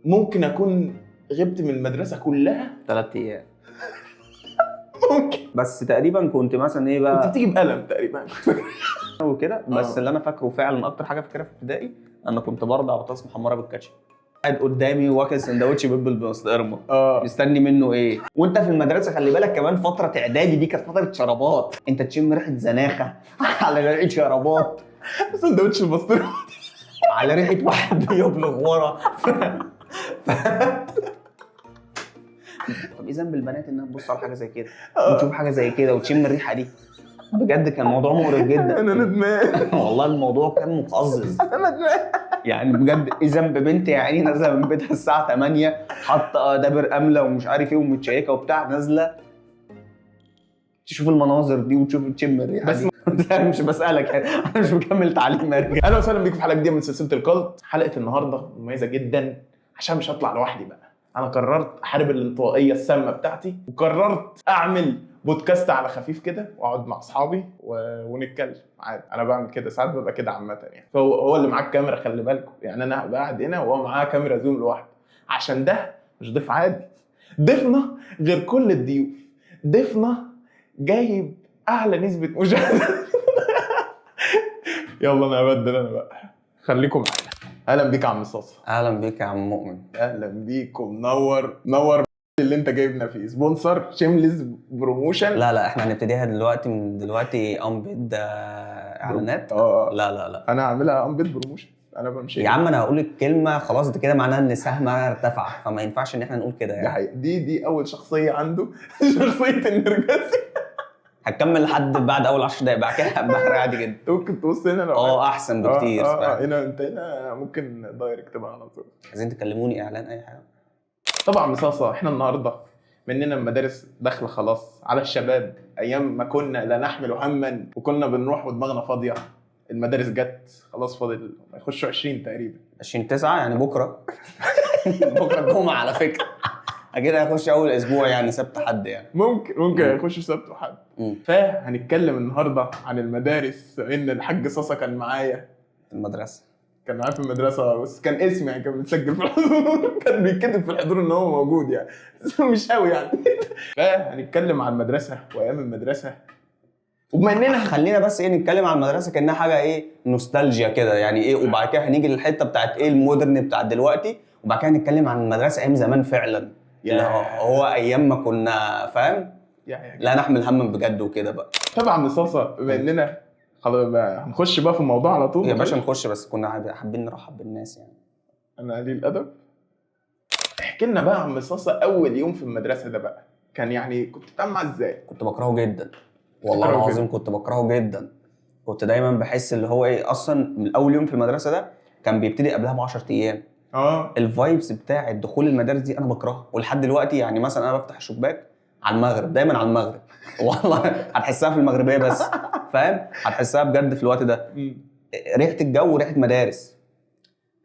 ممكن اكون غبت من المدرسة كلها 3 ايام. ممكن. بس تقريبا كنت مثلا ايه كنت بقى بتيجي بقلم تقريبا. وكده بس. آه. اللي انا فاكره فعلا، اكتر حاجة فاكرها في ابتدائي، انا كنت برضع بطاطس محمرة بالكاتشب، قاعد قدامي واكل سندوتش بيض بالبسطرمه. مستني منه ايه وانت في المدرسه؟ خلي بالك كمان فترة اعدادي دي كانت فترة شرابات، انت تشم ريحه زناخه على ريحه شرابات. سندوتش البسطرمه. على ريحه واحد بيبلغ ورا. طب ايه ذنب البنات انها تبص على حاجة زي كده وتشوف حاجة زي كده وتشم الريحة دي؟ بجد كان موضوع مقرف جدا. انا ندمان. والله الموضوع كان مقزز. انا ندمان. يعني بجد ايه ذنب بنت يا عيني نازله من بيتها الساعة 8، حاطه دابر امله ومش عارف ايه ومتشيكه وبتاع، نازله تشوف المناظر دي وتشوف تشم الريحة بس دي؟ لا مش بسالك يعني، انا مش بكمل تعليم يا رجاله. اهلا وسهلا بيكم في حلقة جديدة من سلسلة الكالت. حلقة النهارده مميزة جدا عشان مش هطلع لوحدي بقى. انا قررت احارب الانطوائية السامة بتاعتي، وقررت اعمل بودكاست على خفيف كده واقعد مع اصحابي ونتكلم عادي. انا بعمل كده ساعات، ببقى كده عامة يعني. فهو هو اللي معاه الكاميرا، خلي بالكم يعني، انا هبقى قاعد هنا وهو معاه كاميرا zoom لوحده، عشان ده مش ضيف عادي. ضيفنا غير كل الضيوف، ضيفنا جايب اعلى نسبه مشاهده. يلا انا هبدل انا بقى، خليكم معانا. اهلا بيك يا عم صاصا. اهلا بيك يا عم مؤمن. اهلا بيكم. نور نور اللي انت جايبنا فيه sponsor shameless promotion. لا لا، احنا هنبتديها دلوقتي، من دلوقتي unpaid اعلانات. اه. لا لا لا. انا هعملها unpaid promotion، انا بمشي. يا عم انا هقول الكلمة خلاص، ده كده معناها ان سهمها ارتفع، فما ينفعش ان احنا نقول كده دي يعني. حقيقة. دي اول شخصية عنده، شخصية النرجسي. هتكمل لحد بعد اول 10 دقايق، بعد كده هبقى عادي جدا. انت ممكن تبص هنا لو اه احسن بكتير. اه هنا انت هنا ممكن direct بقى على طول. عايزين تكلموني اعلان اي حاجه. طبعا مصاصه، احنا النهارده مننا المدارس داخله خلاص على الشباب، ايام ما كنا لا نحمل هما وكنا بنروح ودماغنا فاضيه. المدارس جت خلاص، فاضل يخشوا 20 تقريبا. 20 9 يعني بكره، بكره الجمعة على فكره، اكيد هيخش اول اسبوع يعني سبت حد يعني. ممكن يخشوا سبت وحد. فهنتكلم النهارده عن المدارس، ان الحاج صاصه كان معايا المدرسه. كان معايا في المدرسه، بس كان اسمي يعني كان متسجل في الحضور، كان بيتكتب في الحضور ان هو موجود يعني، بس مش قوي يعني. فهنتكلم عن المدرسة وايام المدرسه، وبما اننا خلينا بس ايه نتكلم عن المدرسة كانها حاجة ايه نوستالجيا كده يعني ايه، وبعد كده هنيجي للحتة بتاعت ايه ال modern بتاعت دلوقتي، وبعد كده هنتكلم عن المدرسة ايام زمان فعلا، اللي هو ايام ما كنا فاهم يا لا نحمل هم بجد وكده بقى. طبعا مصاصه، بما اننا خلاص بقى هنخش بقى في الموضوع على طول. يا باشا نخش، بس كنا حابين نرحب بالناس يعني. انا قليل الادب. احكي لنا بقى يا عم صاصه، اول يوم في المدرسة ده بقى كان يعني كنت بتعمل معاه ازاي؟ كنت بكرهه جدا والله بتكرهه العظيم، كنت بكرهه جدا. كنت دايما بحس اللي هو ايه، اصلا من اول يوم في المدرسة ده كان بيبتدي قبلها ب 10 ايام. ال vibes بتاعه دخول المدارس دي انا بكرهها، ولحد دلوقتي يعني مثلا انا بفتح الشباك على المغرب، دايما على المغرب، والله هتحسها في المغربية بس فاهم، هتحسها بجد في الوقت ده. ريحه الجو، ريحه مدارس،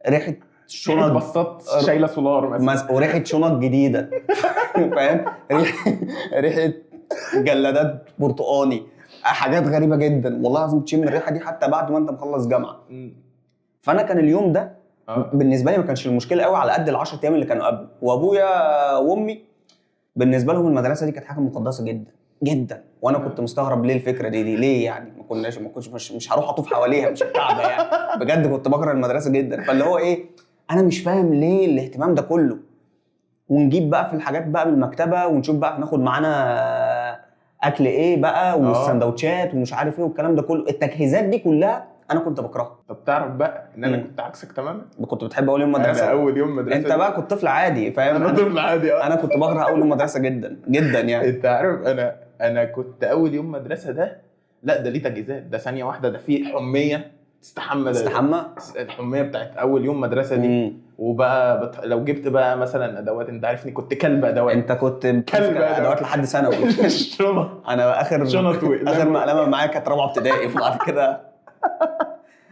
ريحه شنط شنط بصات شايله سولار مثلا. وريحه شنط جديدة فاهم، ريحه جلادات برتقاني، حاجات غريبة جدا والله العظيم، تشم الريحة دي حتى بعد ما انت مخلص جامعه. فانا كان اليوم ده بالنسبة لي ما كانش المشكلة قوي على قد ال 10 ايام اللي كانوا قبل. وابويا وامي بالنسبة لهم المدرسة دي كانت حاجة مقدسة جدا جدا، وانا كنت مستغرب ليه الفكرة دي ليه يعني، ما كناش ما كنتش مش هروح اطوف حواليها مش الكعبة يعني. بجد كنت بكره المدرسة جدا، فاللي هو ايه انا مش فاهم ليه الاهتمام ده كله. ونجيب بقى في الحاجات بقى من المكتبة، ونشوف بقى هناخد معانا اكل ايه بقى والسندوتشات ومش عارف ايه والكلام ده كله، التجهيزات دي كلها انا كنت بكرهها. طب تعرف بقى ان انا كنت عكسك تماما؟ كنت بتحب اول يوم مدرسه؟ انا اول يوم مدرسه انت بقى كنت طفل عادي فاهم. انا طفل عادي. انا كنت بكره اول يوم مدرسه جدا جدا يعني. انت عارف انا كنت اول يوم مدرسه ده، لا ده ليه تجهيزات، ده ثانية واحده، ده فيه حمية تستحمى، ده تستحمى الحمية بتاعت اول يوم مدرسه دي. وبقى لو جبت بقى مثلا ادوات، انت عارفني كنت كلب ادوات. انت كنت كلب ادوات لحد ثانوي. شنط. انا اخر شنط وإقلام. اخر مقلمه معايا كانت رابعه ابتدائي، فبعد كده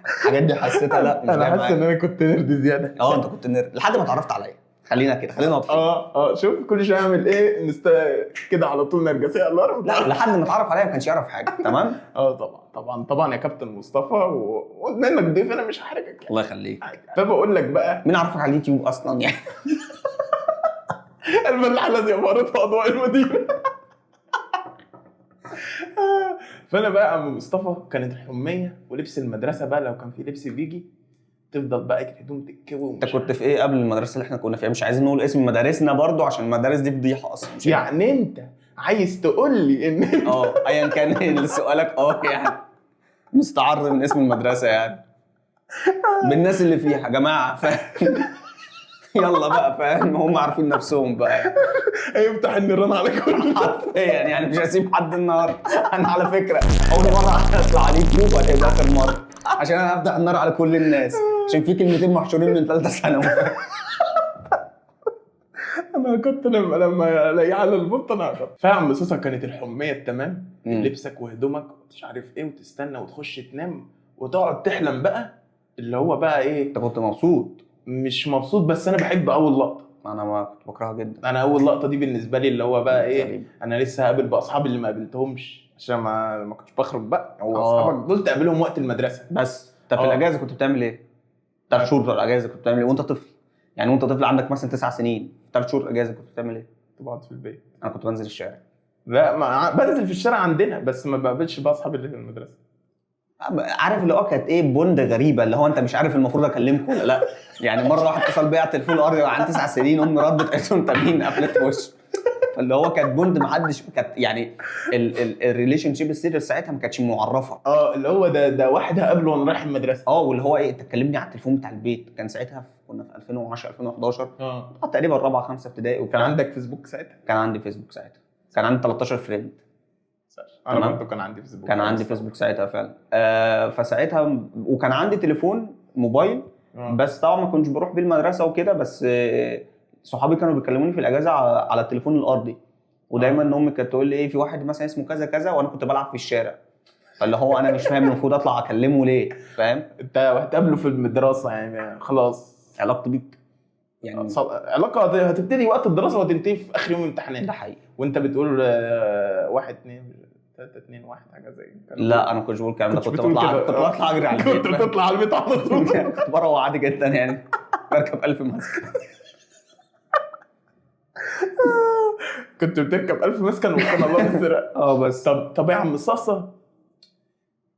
الحاجات دي حسيتها لا مش انا جاية حاسس معايا. ان انا كنت nerd زياده. اه انت كنت nerd لحد ما اتعرفت عليا. خلينا كده، خلينا واضحين. شوف كل شوية اعمل ايه كده على طول نرجسية alarm. لا، لحد ما اتعرف عليا ما كانش يعرف حاجه. تمام. طبعا طبعا طبعا يا كابتن مصطفى، وبما انك ضيف انا مش هحرجك يعني. الله يخليك. فبقول لك بقى، مين عرفك على اليوتيوب اصلا يعني؟ الملاح الذي ابهرته اضواء المدينه. فانا بقى عم مصطفى كانت الحمية ولبس المدرسة بقى، لو كان في لبس بيجي تفضل بقى الهدوم تتكوي. انت كنت في ايه قبل المدرسة اللي احنا كنا فيها؟ مش عايزين نقول اسم مدارسنا برضو عشان المدارس دي فضيحة اصلا، مش يعني انت عايز تقول لي ان ايا كان سؤالك، يعني مستعر من اسم المدرسة يعني بالناس اللي فيها يا جماعه، فاهم؟ يلا بقى، فاهم؟ هم عارفين نفسهم بقى يعني. هيفتح النيران على كل حرفيا يعني مش هسيب حد النهارده. انا على فكرة اول مرة هطلع على اليوتيوب وهتبقى اخر مرة، عشان انا هفتح النار على كل الناس، عشان في كلمتين محشورين من ثالثة ثانوي. انا كنت لما الاقيه على البوت انا هخاف. فاهم؟ صوصه كانت الحمية التمام، لبسك وهدومك ومش عارف ايه، وتستنى وتخش تنام وتقعد تحلم بقى اللي هو بقى ايه. انت كنت مبسوط؟ مش مبسوط، بس انا بحب اول لقطة. انا ما كنت بكرهها جدا. انا اول لقطة دي بالنسبة لي اللي هو بقى ايه، انا لسه هقابل باصحابي اللي ما قابلتهمش عشان ما كنتش بخرج بقى. هو اصحابك دول تقابلهم وقت المدرسة بس. طب في الاجازة كنت بتعمل ايه؟ 3 شهور بتوع الاجازة كنت بتعمل ايه وانت طفل؟ يعني وانت طفل عندك مثلا 9 سنين، 3 شهور اجازه كنت بتعمل ايه؟ كنت بقعد في البيت. انا كنت بنزل الشارع. لا، ما بنزل في الشارع عندنا، بس ما بقابلش بقى اصحابي اللي في المدرسة. عارف اللي هو كانت ايه bond غريبة، اللي هو انت مش عارف المفروض اكلمكم ولا لا. يعني مرة واحد اتصل بيا على التليفون الارضي وعن 9 سنين، امي ردت قالت له انت مين؟ قفلت في وشه. فاللي هو كانت bond ما حدش كانت يعني ال relationship status ساعتها ما كانتش معرفة. اللي هو ده واحد هقابله وانا رايح المدرسة. واللي هو ايه، انت تكلمني على التليفون بتاع البيت. كان ساعتها كنا في 2010 2011 تقريبا رابعه 5 ابتدائي. كان عندك فيسبوك ساعتها؟ كان عندي فيسبوك ساعتها، كان عندي 13 friend. انا برضه كان عندي فيسبوك. كان عندي فيسبوك ساعتها فعلا. فساعتها وكان عندي تليفون موبايل، بس طبعا ما كنتش بروح بيه المدرسة وكده، بس صحابي كانوا بيكلموني في الاجازة على التليفون الارضي، ودايما امي كانت تقول لي ايه، في واحد مثلا اسمه كذا كذا، وانا كنت بلعب في الشارع، فاللي هو انا مش فاهم المفروض اطلع اكلمه ليه، فاهم؟ انت هتقابله في المدرسة يعني خلاص علاقته بيك يعني علاقة هتبتدي وقت الدراسة وهتنتهي في اخر يوم امتحانات. ده حقيقي. وانت بتقول 1 2 3 2 1 حاجة زي كده. لا انا ما كنتش بقول الكلام ده، كنت بطلع اجري على البيت. كنت بتطلع على البيت على طول. كنت بروح عادي جدا يعني، بركب 1000 مسكن. كنت بتركب 1000 مسكن وكان الله بالسرقة. بس طب يا عم صاصه،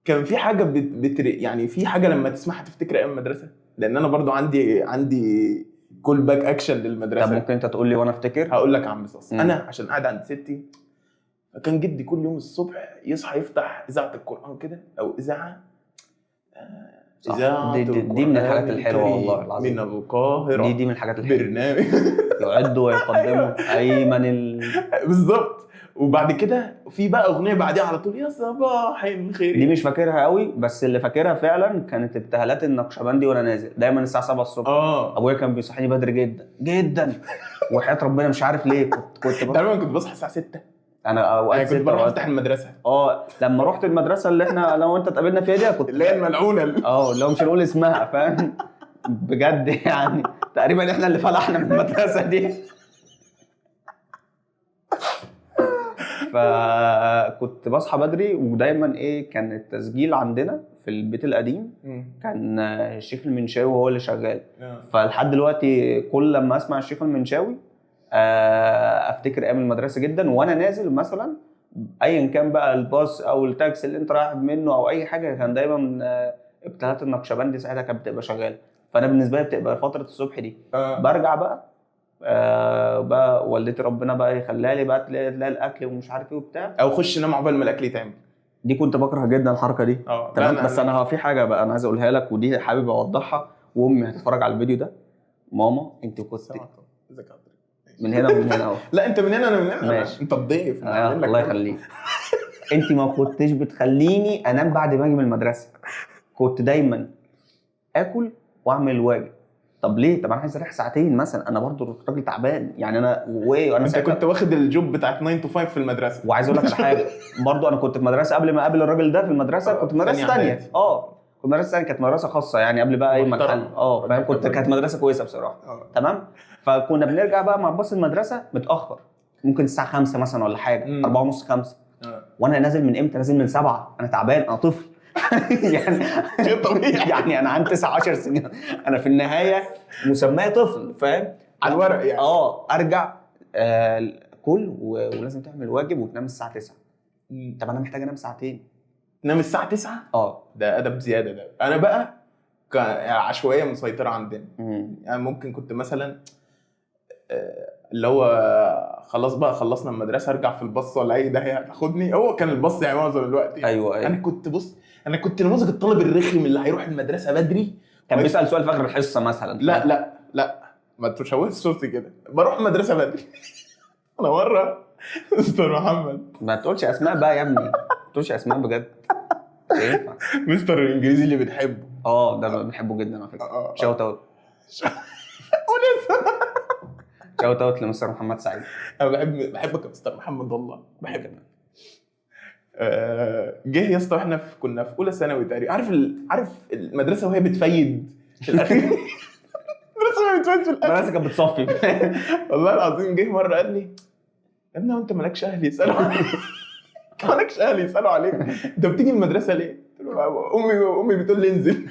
كان في حاجة يعني في حاجة لما تسمعها تفتكر ايام المدرسة؟ لان انا برضو عندي call back action للمدرسة. طب ممكن انت تقول لي وانا افتكر؟ هقول لك يا عم صاصه. انا عشان قاعد عند ستي، كان جدي كل يوم الصبح يصحى يفتح اذاعة القران كده، او اذاعة اذاعة دي من الحاجات الحلوة والله العظيم، من القاهرة. دي من الحاجات الحلوة، برنامج يعد ويقدمه ايمن بالظبط. وبعد كده في بقى اغنية بعديها على طول، يا صباح الخير. دي مش فاكرها قوي، بس اللي فاكرها فعلا كانت ابتهالات النقشبندي وانا نازل دايما الساعة 7 الصبح. ابويا كان بيصحيني بدري جدا جدا، وحياه ربنا مش عارف ليه كنت دايما كنت بصحى الساعة 6. انا اوقات كنت بروح افتح المدرسة. لما رحت المدرسة اللي احنا لو انت اتقابلنا فيها دي، كنت اللي هي الملعونة، لو مش هنقول اسمها، فاهم؟ بجد يعني تقريبا احنا اللي فلحنا من المدرسة دي. فكنت بصحى بدري، ودايما ايه، كان التسجيل عندنا في البيت القديم كان الشيخ المنشاوي هو اللي شغال. فلحد دلوقتي كل لما اسمع الشيخ المنشاوي افتكر ايام المدرسة جدا. وانا نازل مثلا ايا كان بقى الباص او التاكسي اللي انت رايح منه او اي حاجة، كان دايما ابتهالات النقشبندي ساعتها كانت بتبقى شغالة. فانا بالنسبة لي بتبقى فترة الصبح دي. برجع بقى بقى والدتي ربنا بقى يخليها لي بقى، تلاقي الاكل ومش عارف ايه وبتاع، او خش نام عقبال ما الاكل يتعمل. دي كنت بكره جدا الحركة دي. تمام. بس انا في حاجة بقى انا عايز اقولها لك، ودي حابب اوضحها، وامي هتتفرج على الفيديو ده. ماما انت كنت من هنا ومن هنا اهو. لا انت من هنا انا من هنا. ماشي. انت الضيف. الله يخليك. انت ما كنتش بتخليني انام بعد ما اجي من المدرسة، كنت دايما اكل واعمل الواجب. طب ليه؟ طب انا عايز اريح ساعتين مثلا، انا برضو راجل تعبان يعني. انا وانا انت كنت واخد ال job بتاعت 9 to 5 في المدرسة. وعايز اقول لك على حاجة برضو، انا كنت في مدرسه قبل ما اقابل الراجل ده في المدرسة، كنت في مدرسه ثانية. كنت مدرسه ثانية، كانت مدرسه خاصة يعني قبل بقى ايه ما محترم. الحل. اه فاهم، كنت كانت مدرسه كويسة بصراحة. تمام. فكنا بنرجع بقى مع باص المدرسة متاخر، ممكن الساعة 5 مثلا ولا حاجة، 4:30 5. وانا نازل من امتى؟ نازل من 7، انا تعبان، انا طفل. يعني شيء طبيعي يعني انا عندي 9 10 سنين، انا في النهاية مسماه طفل، فاهم؟ على الورق يعني. ارجع كل ولازم تعمل واجب وتنام الساعة 9. طب انا محتاج انام ساعتين. تنام الساعة 9؟ ده ادب زيادة ده. انا بقى عشوائية مسيطرة عندنا. يعني ممكن كنت مثلا اللي هو خلاص بقى خلصنا المدرسة ارجع في الباص ولا اي داهية هتاخدني. هو كان الباص يعني معظم الوقت يعني. ايوه. انا كنت بص، انا كنت نموذج الطالب الرخم اللي هيروح المدرسة بدري. كان بيسال سؤال في اخر الحصة مثلا. لا لا لا، ما تشوهش صورتي كده. بروح المدرسة بدري. انا مرة مستر محمد، ما تقولش اسماء بقى يا ابني، ما تقولش اسماء بجد، مش هينفع. مستر الانجليزي اللي بنحبه. ده بنحبه جدا على فكرة. shout out. قول اسمه. shout out لمستر محمد سعيد. انا بحبك يا مستر محمد والله بحبك. جه يا اسطى، احنا كنا في اولى ثانوي تقريبا. عارف المدرسة وهي بت fade في الاخير. المدرسة وهي بت fade في الاخير، المدرسة كانت بتصفي. والله العظيم. جه مرة قال لي يا ابني انت مالكش اهل يسالوا عليك، مالكش اهل يسالوا عليك، انت بتيجي المدرسة ليه؟ قلت له امي بتقول لي انزل.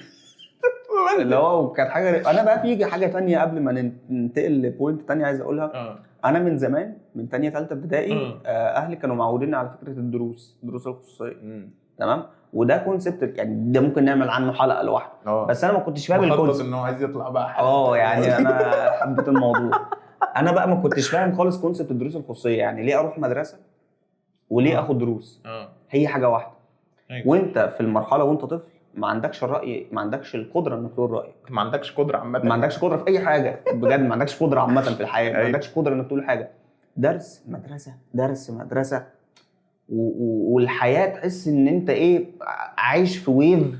اللي هو كانت حاجة. انا بقى في حاجة ثانية قبل ما ننتقل ل point ثانية عايز اقولها. انا من زمان، من ثانية ثالثة ابتدائي، اهلي كانوا معودين على فكرة الدروس الخصوصية. تمام. وده concept يعني ده ممكن نعمل عنه حلقة لوحده. بس انا ما كنتش فاهم ال concept ان هو عايز يطلع بقى حلقة. يعني انا حبيت الموضوع. انا بقى ما كنتش فاهم خالص concept الدروس الخصوصية، يعني ليه اروح مدرسه وليه اخد دروس؟ هي حاجة واحدة. أيوة. وانت في المرحلة وانت طفل ما عندكش الراي، ما عندكش القدرة انك تقول رايك، ما عندكش قدره عامة، ما عندكش قدره في اي حاجة بجد، ما عندكش قدره عامة في الحياة. ما عندكش قدره انك تقول حاجة. درس مدرسه، درس مدرسه، والحياة تحس ان انت ايه، عايش في wave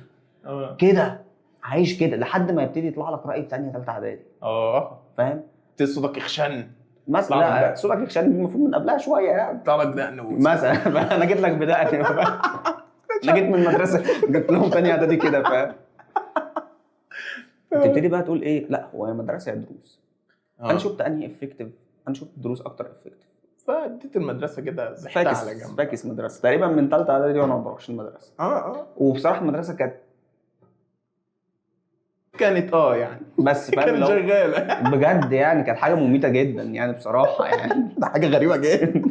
كده، عايش كده لحد ما يبتدي يطلع لك راي في ثانية ثالثة اعدادي. فاهم؟ صوتك يخشن مثلا. لا صوتك يخشن المفروض من قبلها شوية يعني. طلع لك دقن مثلا. انا جيت لك بدقن. انا جيت من المدرسة جبت لهم ثانية اعدادي كده، فاهم؟ تبتدي بقى تقول ايه، لا هو يا مدرسه يا دروس. انا شفت انهي effective، انا شفت الدروس اكتر effective، فاديت المدرسة كده زحتها على جنب. فاكس مدرسه تقريبا من ثالثة اعدادي وانا ما بروحش المدرسة. وبصراحة المدرسة كانت يعني بس فاهم، كانت شغالة بجد يعني، كانت حاجة مميته جدا يعني بصراحة يعني. ده حاجة غريبة جدا.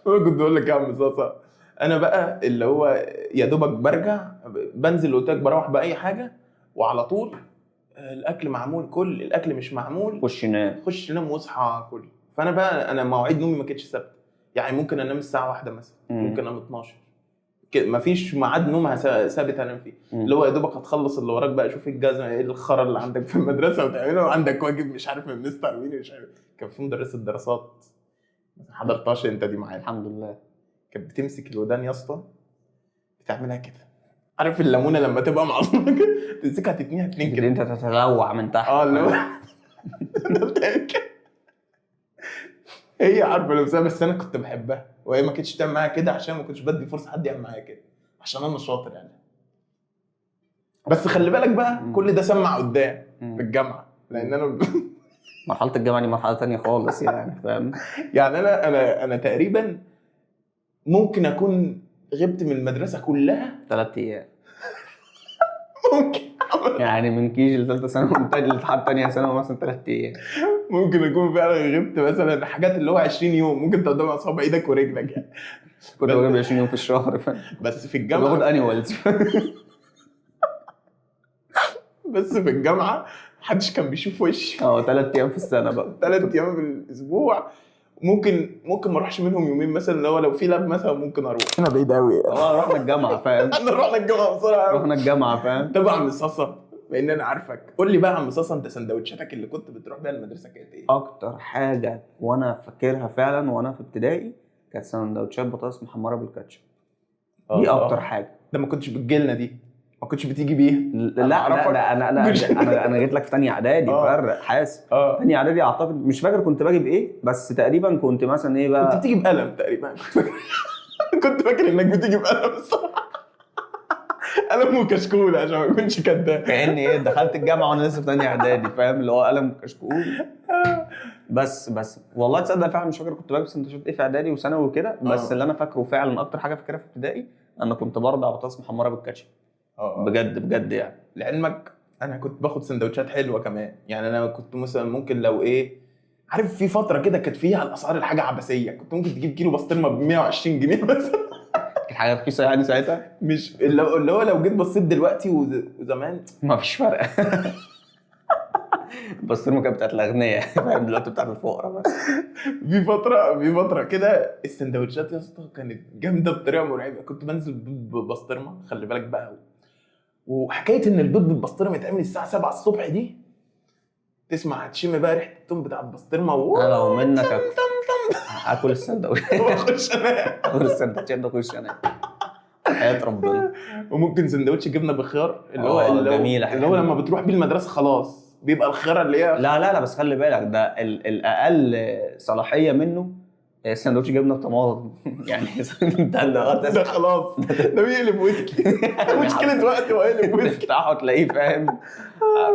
كنت بقول لك يا عم صاصه، انا بقى اللي هو يا دوبك برجع بنزل قلت لك بروح باي حاجة وعلى طول الاكل معمول، كل الاكل مش معمول خش نام، خش نام واصحى كل. فانا بقى انا مواعيد نومي ما كانتش ثابتة، يعني ممكن انام الساعة 1 مثلا، ممكن انام 12 كده، مفيش ميعاد نوم ثابت انام فيه. اللي هو يا دوبك هتخلص اللي وراك بقى، شوف الجزمة ايه الخرا اللي عندك في المدرسة وتعمله، وعندك واجب مش عارف من مستر مين مش عارف. كان في مدرسه دراسات ما حضرتهاش انت دي معانا الحمد لله، كانت بتمسك الودان يا اسطى بتعملها كده، عارف الليمونه لما تبقى معصومة كده تمسكها تتنيها اتنين كده، انت تتلوع من تحت. اللي هو هي عارفه نفسها. بس انا كنت بحبها وهي ما كانتش بتعمل معايا كده عشان ما كنتش بدي فرصة حد يعمل معايا كده، عشان انا شاطر يعني. بس خلي بالك بقى كل ده سمع قدام في الجامعة، لان انا مرحلة الجامعة دي مرحلة ثانية خالص يعني، فاهم؟ يعني انا تقريبا ممكن اكون غبت من المدرسة كلها 3 ايام. ممكن يعني من كيجي لثالثه ثانوي لحد ثانية ثانوي مثلا 3 ايام. ممكن اكون فعلا غبت مثلا حاجات اللي هو 20 يوم، ممكن تقدم اصابع ايدك ورجلك يعني. كنت بغيب 20 يوم في الشهر، فاهم؟ بس في الجامعة باخد annuals. بس في الجامعة محدش كان بيشوف وشي. 3 ايام في السنة بقى، 3 ايام في الاسبوع. ممكن ما اروحش منهم يومين مثلا، لو في lab مثلا ممكن اروح. انا بعيد قوي. رحنا الجامعة فاهم. احنا رحنا الجامعة بسرعة، رحنا الجامعة فاهم. طب يا عم صاصه، لان انا عارفك، قول لي بقى يا عم صاصه، انت سندوتشاتك اللي كنت بتروح بيها المدرسة كانت ايه؟ اكتر حاجة وانا فاكرها فعلا وانا في ابتدائي كانت سندوتشات بطاطس محمرة بالكاتشب. دي اكتر حاجة. ده ما كنتش بتجيلنا دي، ما كنتش بتيجي بيها. لا لا لا، انا انا انا جيت لك في ثانية اعدادي. فرق حاسس ثانية اعدادي اعتقد، مش فاكر كنت باجي بايه، بس تقريبا كنت مثلا ايه بقى، كنت بتيجي بقلم تقريبا. كنت فاكر انك بتيجي بقلم الصراحة. قلم وكشكول عشان ما اكونش كداب. كاني ايه دخلت الجامعة وانا لسه في ثانية اعدادي، فاهم؟ اللي هو قلم وكشكول بس والله تصدق فعلا مش فاكر كنت باكل سندوتشات ايه في اعدادي وثانوي وكده، بس اللي انا فاكره فعلا اكتر حاجة فاكرها في ابتدائي انا كنت برضع بطاطس محمرة بالكاتشب. بجد بجد يعني. لعلمك انا كنت باخد سندوتشات حلوة كمان، يعني انا كنت مثلا ممكن لو ايه، عارف في فترة كده كانت فيها الاسعار الحاجة عبثية، كنت ممكن تجيب كيلو بسطرمه ب 120 جنيه مثلا. كانت حاجة رخيصة يعني ساعتها، مش اللي هو لو جيت بصيت دلوقتي وزمان ما فيش فرق. البسطرمه كانت بتاعت الاغنياء، فاهم؟ دلوقتي بتاعت الفقراء بس. في فترة كده السندوتشات يا اسطى كانت جامدة بطريقة مرعبة، كنت بنزل بسطرمه، خلي بالك بقى. وحكاية ان البيض بالبسطرمه يتعمل الساعة 7 الصبح دي، تسمع تشم بقى ريحه التوم بتاع البسطرمه. انا لو منك اكل السندوتش واخش انام. اكل السندوتشات ده اخش انام حياة ربنا. وممكن سندوتش جبنه بخيار اللي هو جميلة، اللي هو لما بتروح بيه المدرسة خلاص بيبقى الخيار اللي هي لا لا لا، بس خلي بالك ده الاقل صلاحية منه سندوتش جبنه بطماطم. يعني ده اللي هو ده خلاص ده بيقلب ويسكي، مشكلة وقت وقلب ويسكي. تفتحه تلاقيه، فاهم؟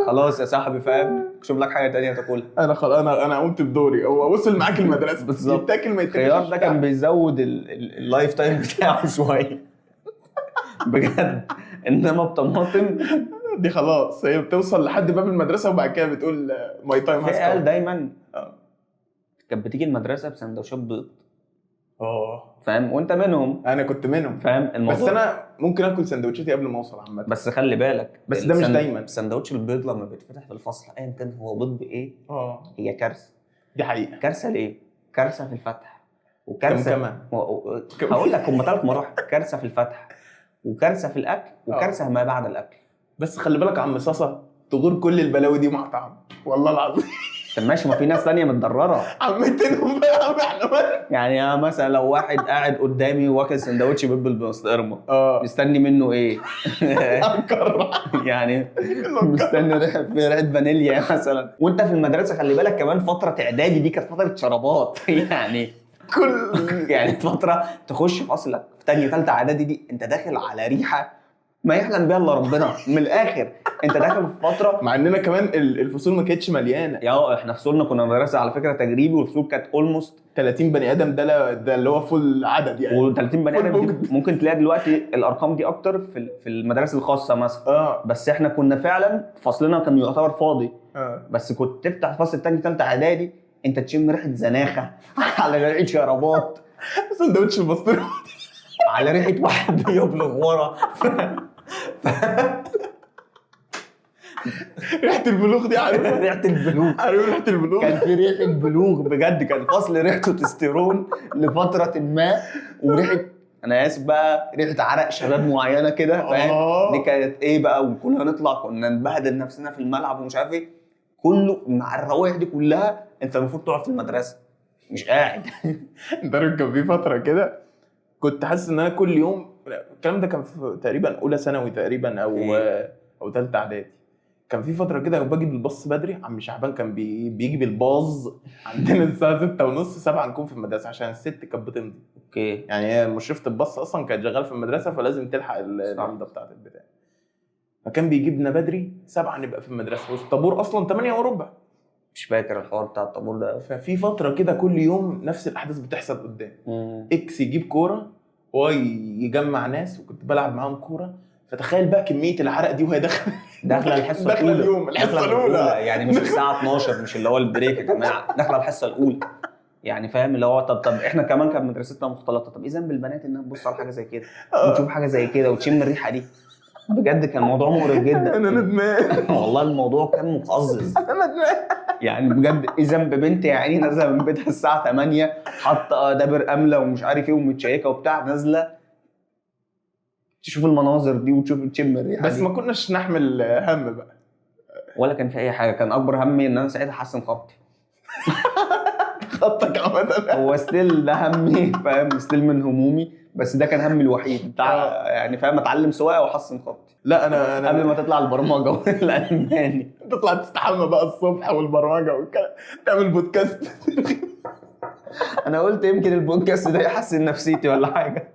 خلاص يا صاحبي، فاهم؟ شوف لك حاجة ثانية تاكلها. انا خلاص انا قمت بدوري، هو وصل معاك المدرسة بالظبط. يتاكل ما يتاكلش. الخيار ده كان بيزود ال life time بتاعه شوية بجد، انما بطماطم دي خلاص هي بتوصل لحد باب المدرسة وبعد كده بتقول my time في has عيال come. دايما كانت بتيجي المدرسة بسندوتشات بيض، فاهم؟ وانت منهم. انا كنت منهم، فاهم الموضوع؟ بس انا ممكن اكل سندوتشاتي قبل ما اوصل عامة. بس خلي بالك، بس ده مش دايما. سندوتش البيض لما بيتفتح في الفصل ايا كان هو بيض بايه، هي كارثة. دي حقيقة. كارثة ليه؟ كارثة في الفتح وكارثة كم كمان؟ هقول لك هم 3 مراحل: كارثة في الفتح، وكارثة في الاكل، وكارثة ما بعد الاكل. بس خلي بالك عم صاصه تغور كل البلاوي دي مع طعم والله العظيم. طب ماشي، ما في ناس ثانية متضرره. عمتهم بقى يا عم احنا. يعني أنا مثلا لو واحد قاعد قدامي واكل سندوتش بيض بالبسطرمه، مستني منه ايه؟ يعني مستني ريحه فانيليا مثلا. وانت في المدرسة خلي بالك كمان فترة اعدادي دي كانت فترة شرابات. يعني كل يعني فترة تخش فصلك في ثانية ثالثة اعدادي دي انت داخل على ريحه ما يحلم بيها الا ربنا من الاخر. انت داخل في فترة مع اننا كمان الفصول ما كانتش مليانة. يا احنا فصولنا كنا مدرسه على فكرة تجريبي، والفصول كانت almost 30 بني ادم، ده اللي هو full عدد يعني. و30 بني ادم دي ممكن تلاقي دلوقتي الارقام دي اكتر في المدارس الخاصة مثلا. بس احنا كنا فعلا فصلنا كان يعتبر فاضي. بس كنت تفتح فصل تاني ثالثة اعدادي انت تشم ريحه زناخه على ريحه شرابات، سندوتش البسطرمه على ريحه واحد بيبلغ ورا. ريحه البلوغ دي، عارفها؟ ريحه البلوغ. عارف ريحه البلوغ؟ كان في ريحه بلوغ بجد، كان فصل ريحته تستيرون لفترة ما، وريحه انا اسف بقى ريحه عرق شباب معينة كده، فاهم؟ دي كانت ايه بقى؟ وكلنا نطلع كنا نبهدل نفسنا في الملعب ومش عارف ايه، كله مع الروائح دي كلها. انت المفروض تقعد في المدرسة مش قاعد. انت عارف كان في فترة كده كنت حاسس ان انا كل يوم، الكلام ده كان في تقريبا اولى ثانوي تقريبا او ثالثة اعدادي، كان في فترة كده باجي بالباص بدري. عم شعبان كان بيجي بالباص عندنا الساعة 6:30 7 نكون في المدرسة عشان الست كانت بتمضي. okay. يعني هي مشرفة الباص اصلا كانت شغالة في المدرسة، فلازم تلحق الامضه بتاعت البتاع. فكان بيجيبنا بدري 7 نبقى في المدرسة، والطابور اصلا 8:15. مش فاكر الحوار بتاع الطابور ده. ففي فترة كده كل يوم نفس الاحداث بتحصل قدام. X يجيب كورة، Y يجمع ناس، وكنت بلعب معاهم كورة. فتخيل بقى كمية العرق دي وهي داخله الحصة داخله الاولى، اليوم الحصة الاولى، يعني مش الساعة 12، مش اللي هو ال break يا جماعة، داخله الحصة الاولى يعني، فاهم؟ اللي هو طب احنا كمان كان مدرستنا مختلطة، طب ايه ذنب البنات انها تبص على حاجة زي كده وتشوف حاجة زي كده وتشم الريحة دي؟ بجد كان الموضوع مقرف جدا. انا ندمان. والله الموضوع كان مقزز. انا ندمان يعني بجد. ايه ذنب بنت يعني نازله من بيتها الساعة 8 حاطه دابر امله ومش عارف ايه ومتشيكه وبتاع، نازله تشوف المناظر دي وتشوف تشم الريحة بس دي. ما كناش نحمل هم بقى ولا كان في اي حاجة. كان اكبر همي ان انا ساعتها احسن خطي. خطك عامة هو still ده همي، فاهم؟ still من همومي، بس ده كان همي الوحيد بتاع يعني، فاهم؟ اتعلم سواقة واحسن خطي. لا انا قبل ما تطلع البرمجة والالماني. تطلع تستحمى بقى الصبح والبرمجة والكلام، تعمل بودكاست. انا قلت يمكن البودكاست ده يحسن نفسيتي ولا حاجة.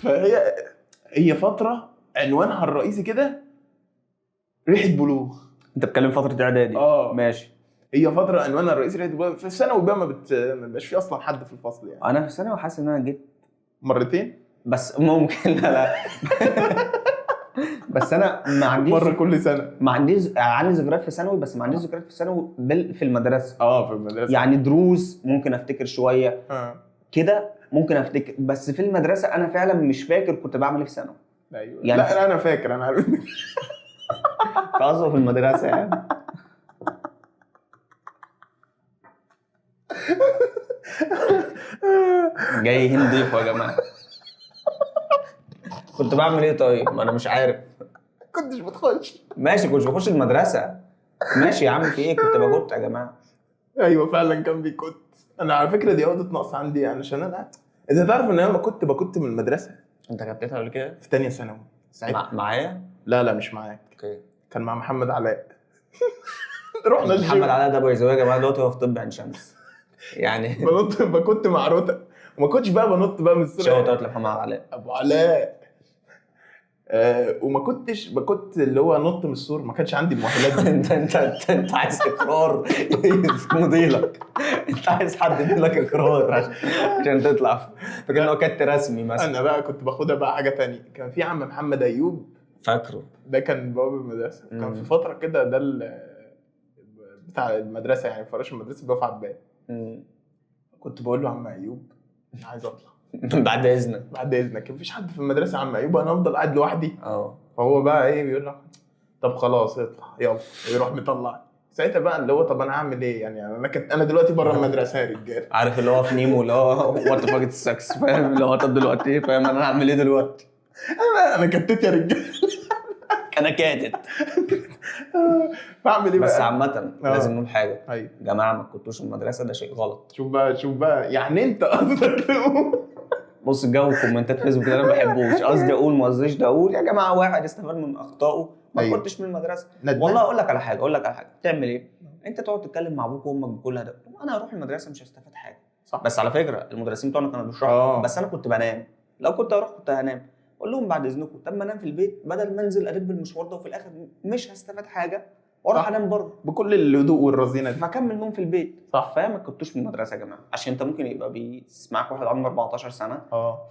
فهي فترة عنوانها الرئيسي كده ريحه بلوغ. انت بتتكلم فترة اعدادي؟ اه. ماشي. هي فترة عنوانها الرئيسي ريحه بلوغ. في الثانوي بقى ما بيبقاش في اصلا حد في الفصل يعني. انا في ثانوي حاسس ان انا جيت مرتين بس ممكن. لا لا، بس انا ما عنديش مرة كل سنه. ما عنديش، عندي ذكريات في ثانوي، بس ما عنديش ذكريات في ثانوي في المدرسه. اه، في المدرسه. يعني دروس ممكن افتكر شوية كده، ممكن افتكر، بس في المدرسة انا فعلا مش فاكر كنت بعمل ايه في ثانوي. ايوه يعني لا انا فاكر، انا عارف. قصدي في المدرسة يعني. جاي هنديفوا يا جماعة. كنت بعمل ايه طيب؟ ما انا مش عارف. كنتش بتخش. ماشي، كنتش بخش المدرسة. ماشي يا عم، في ايه؟ كنت بكت يا جماعة. ايوه فعلا كان بيكت. انا على فكرة دي عقده نقص عندي يعني، عشان انا انت تعرف ان انا كنت بكت من المدرسة. انت كتتها قبل كده؟ في ثانية ثانوي ساعتها. معايا؟ لا لا مش معاك. okay. كان مع محمد علاء. رحنا الجيم. محمد علاء ده by the way يا جماعة دلوقتي هو في طب عين شمس يعني. بنط، بكت مع روتا، وما كنتش بقى بنط بقى من السرعة. shout out لمحمد علاء. ابو علاء. وما كنتش بكت اللي هو نط من السور، ما كانش عندي المؤهلات دي. انت انت انت, انت عايز اقرار مضيلك، انت عايز حد يديلك اقرار عشان تطلع فاكر ان هو كت رسمي مثلا. انا بقى كنت باخدها بقى حاجة تانية. كان في عم محمد ايوب، فاكره ده كان بواب المدرسة. كان في فترة كده ده بتاع المدرسة يعني، فراش المدرسة بيقف على الباب. كنت بقول له عم ايوب انا عايز اطلع بعد اذنك. بعد اذنك، مفيش حد في المدرسة يا عم ايوب، انا افضل قاعد لوحدي. فهو بقى ايه بيقول له طب خلاص اطلع يلا، ويروح مطلع. ساعتها بقى اللي هو طب انا هعمل ايه يعني، انا دلوقتي بره المدرسة يا رجاله. عارف اللي هو في نيمو اللي هو what fuck sucks، فاهم؟ اللي هو طب دلوقتي ايه، فاهم؟ انا هعمل ايه دلوقتي؟ انا كتت يا رجاله. انا كاتت. بعمل ايه بقى؟ بس عامة لازم نقول حاجة. ايوه جماعة ما تكتوش المدرسة، ده شيء غلط. شوف بقى، شوف بقى يعني انت قصدك تقول بص الجو كومنتات فيسبوك ده انا ما بحبوش. قصدي اقول، ما قصديش ده اقول يا جماعة واحد استفاد من اخطائه، ما أيوه. كنتش من المدرسة. ندمان. والله اقول لك على حاجة، اقول لك على حاجة، تعمل ايه؟ انت تقعد تتكلم مع ابوك وامك بكل هدف، انا هروح المدرسة مش هستفاد حاجة. صح. بس على فكرة المدرسين بتوعنا كانوا بيشرحوا، بس انا كنت بنام. لو كنت هروح كنت هنام. اقول لهم بعد اذنكم طب ما انام في البيت بدل ما انزل ادب المشوار ده وفي الاخر مش هستفاد حاجة واروح انام برضه بكل الهدوء والرزينه دي. فاكمل نوم في البيت. صح. فما كنتوش من المدرسة يا جماعة، عشان انت ممكن يبقى بيسمعك واحد عنده 14 سنة.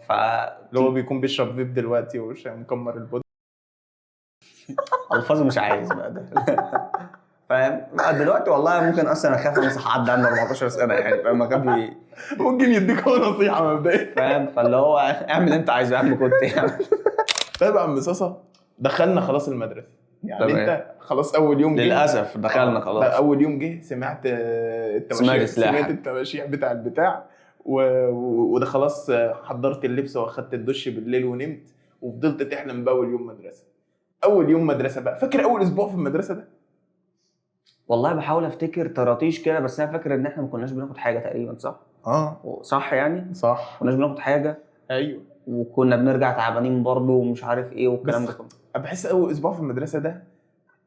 ف اللي هو بيكون بيشرب فيب دلوقتي ومش مكمر ال pod. الفاظ مش عايز بقى ده. فاهم؟ دلوقتي والله ممكن اصلا اخاف انصح حد عنده 14 سنة يعني، فاهم؟ اخاف ممكن يديك هو نصيحة مبدئيا. فاهم؟ فاللي هو اعمل اللي انت عايزه يا عم، كنت يعني. طيب يا عم صاصه، دخلنا خلاص المدرسة يعني. تمام. انت خلاص اول يوم جه للاسف دخلنا خلاص. لا اول يوم جه سمعت التواشيح، سمعت التواشيح بتاع البتاع وده خلاص، حضرت اللبس واخدت الدش بالليل ونمت، وفضلت تحلم باول يوم مدرسه. اول يوم مدرسه بقى، فاكر اول اسبوع في المدرسة ده؟ والله بحاول افتكر طراطيش كده، بس انا فاكر ان احنا ما كناش بناخد حاجة تقريبا. صح؟ صح يعني؟ صح، ما كناش بناخد حاجة. ايوه. وكنا بنرجع تعبانين برضه ومش عارف ايه والكلام ده كله. بحس اول اسبوع في المدرسة ده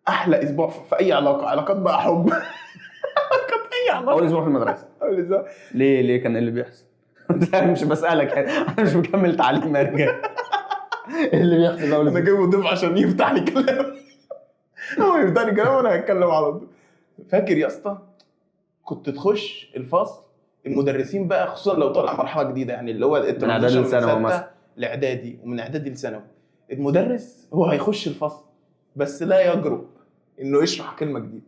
احلى اسبوع في اي علاقة، علاقات بقى حب، علاقات اي علاقة. اول اسبوع في المدرسة. اول اسبوع ليه؟ ليه كان ايه اللي بيحصل؟ انا مش بسالك، انا مش بكمل تعليم يا رجاله. ايه اللي بيحصل اول انا اسبوع؟ جايبه ضيف عشان يفتح لي كلام. هو يفتح لي كلام وانا هتكلم على طول. فاكر يا اسطى كنت تخش الفصل المدرسين بقى، خصوصا لو طالع مرحلة جديدة يعني اللي هو من اعدادي لثانوي مثلا، لاعدادي ومن اعدادي لثانوي، المدرس هو هيخش الفصل بس لا يجرؤ انه يشرح كلمة جديدة.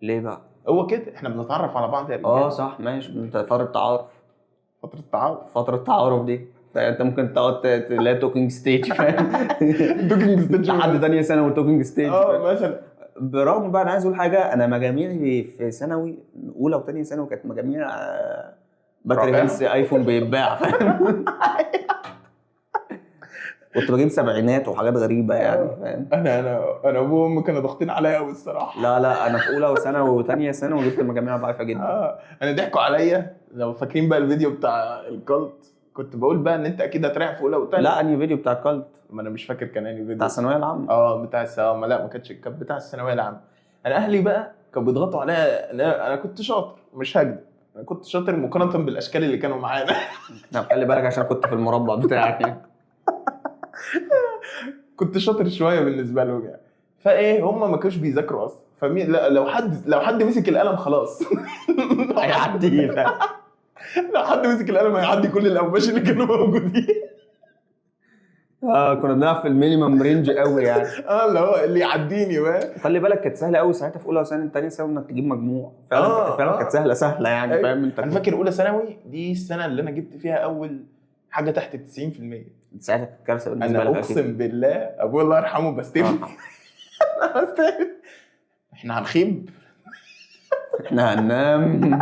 ليه بقى؟ هو كده احنا بنتعرف على بعض يا رجاله. صح ماشي. انت فترة تعارف، فترة تعارف، فترة تعارف دي فانت ممكن تقعد تلاقي talking stage، فاهم؟ talking stage لحد ثانية ثانوي talking stage مثلا. برغم بقى انا عايز اقول حاجة، انا مجاميعي في ثانوي اولى وثانيه ثانوي كانت مجاميع battery health ايفون بيتباع، فاهم؟ كنت بجيب سبعينات وحاجات غريبة يعني، فاهم؟ انا انا ابوي وامي كانوا ضاغطين عليا قوي الصراحة. لا لا انا في اولى وثانوي وثانيه ثانوي جبت مجاميع ضعيفة جدا. انا ضحكوا عليا. لو فاكرين بقى الفيديو بتاع ال cult، كنت بقول بقى ان انت اكيد هتريح في اولى وثانيه. لا انهي فيديو بتاع ال cult؟ ما انا مش فاكر كان انهي فيديو. بتاع الثانوية العامة. بتاع الثانوية. لا ما كانتش، كان بتاع الثانوية العامة. انا اهلي بقى كانوا بيضغطوا عليا. انا كنت شاطر، مش هكذب، انا كنت شاطر مقارنة بالاشكال اللي كانوا معانا. طب خلي بالك عشان كنت في المربع بتاعك يعني. كنت شاطر شوية بالنسبة لهم يعني. فايه هم ما كانوش بيذاكروا اصلا، فمين لا لو حد مسك القلم خلاص هيعدي فاهم. لو حد مسك القلم هيعدي كل الاوباش اللي كانوا موجودين. كنا بنلعب في ال minimum range قوي يعني. اللي هو اللي يعديني بقى. خلي بالك كانت سهلة قوي ساعتها في اولى وثانيه ثانية ثانوي انك تجيب مجموع فعلا. فعلا كانت سهلة يعني. أيوة. فاهم انت. انا فاكر اولى ثانوي دي السنة اللي انا جبت فيها اول حاجة تحت 90%. ساعتها كانت كارثة بالنسبة انا لك. اقسم بالله ابويا الله يرحمه بستفني. احنا هنخيب، احنا هننام.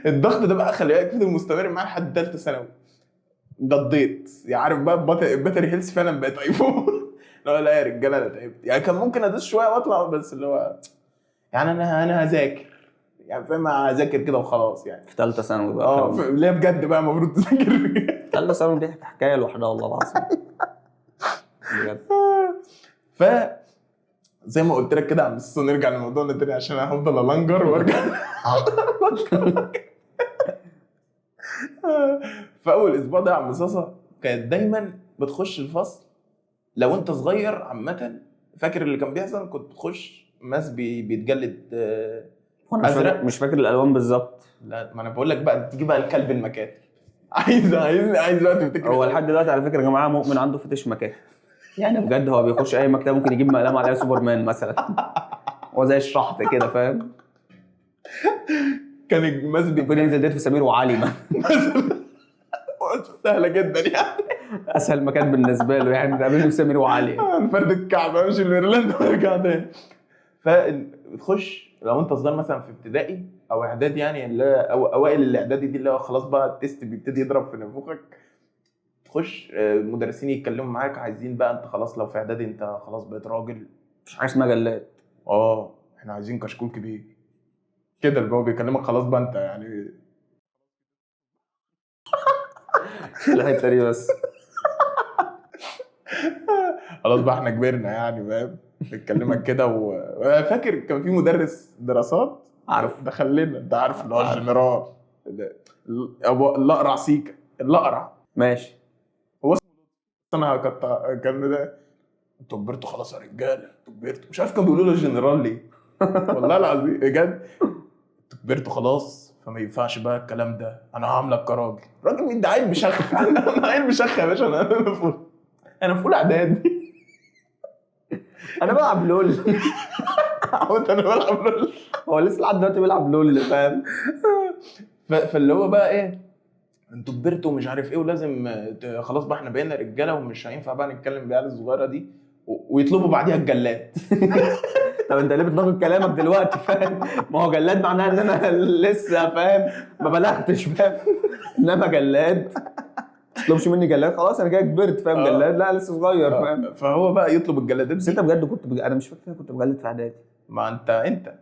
الضغط ده بقى خلي بالك فضل مستمر معايا لحد ثالثة ثانوي. قضيت يعني عارف بقى ال battery health فعلا بقت iPhone. لا يا رجاله انا تعبت يعني، كان ممكن ادوس شوية واطلع، بس اللي هو يعني انا هذاكر يعني فاهم، هذاكر كده وخلاص يعني. في ثالثة ثانوي بقى ليه بجد بقى المفروض تذاكر. ثالثة ثانوي دي حكاية لوحدها والله العظيم بجد. ف زي ما قلت لك كده يا عم سوسو، نرجع لموضوعنا تاني عشان انا هفضل الانجر وارجع. فاول اسبوع ده يا عم صاصه كانت دايما بتخش الفصل لو انت صغير عامة، فاكر اللي كان بيحصل؟ كنت بتخش ماس بيتجلد ازرق. مش فاكر الالوان بالظبط. لا ما انا بقول لك بقى، تيجي بقى الكلب المكاتب. عايز بقى تفتكر. هو لحد دلوقتي على فكرة يا جماعة مؤمن عنده fetish مكاتب يعني بجد. هو بيخش اي مكتبه ممكن يجيب مقلمه عليها سوبرمان مثلا، هو زي الشحط كده فاهم. كان الماس ممكن ينزل date في سمير وعلي مثلا. سهلة جدا يعني، اسهل مكان بالنسبة له يعني، تقابله في سمير وعلي. فرد الكعب امشي الميرلاند وارجع تاني. فتخش لو انت صغير مثلا في ابتدائي او اعدادي يعني، اللي او اوائل الاعدادي دي اللي هو خلاص بقى ال test بيبتدي يضرب في نافوخك. تخش مدرسين يتكلموا معاك، عايزين بقى انت خلاص لو في اعدادي انت خلاص بقيت راجل، مش حاجة اسمها جلاد. احنا عايزين كشكول كبير كده، اللي هو بيكلمك خلاص بقى انت يعني الحتة دي بس. خلاص بقى احنا كبرنا يعني فاهم، بيتكلمك كده. وفاكر كان في مدرس دراسات عارف دخل لنا، انت عارف اللي هو الجنرال الاقرع سيكا الاقرع ماشي. هو انا كان ده انتوا كبرتوا خلاص يا رجاله، انتوا كبرتوا، مش عارف كانوا بيقولوا له الجنرال ليه. والله العظيم بجد، انتوا كبرتوا خلاص فما ينفعش بقى الكلام ده، انا هعاملك كراجل. راجل مين ده؟ عيل بشخ. انا عيل بشخ يا باشا، انا في اولى اعدادي. انا بلعب LoL. انا بلعب LoL. هو لسه لحد دلوقتي بيلعب LoL فاهم. فاللي هو بقى ايه، انتوا كبرتوا ومش عارف ايه، ولازم خلاص بقى احنا بقينا رجاله ومش هينفع بقى نتكلم بالعيال الصغيرة دي، ويطلبوا بعديها الجلاد. طب انت ليه بتناقض كلامك دلوقتي فاهم؟ ما هو جلاد معناها ان انا لسه فاهم ما بلغتش فاهم، انما جلاد ما تطلبش مني جلاد خلاص انا كده كبرت فاهم. جلاد لا لسه صغير فاهم. فهو بقى يطلب الجلادات. بس انت بجد كنت انا مش فاكر كنت بجلد في اعدادي. ما انت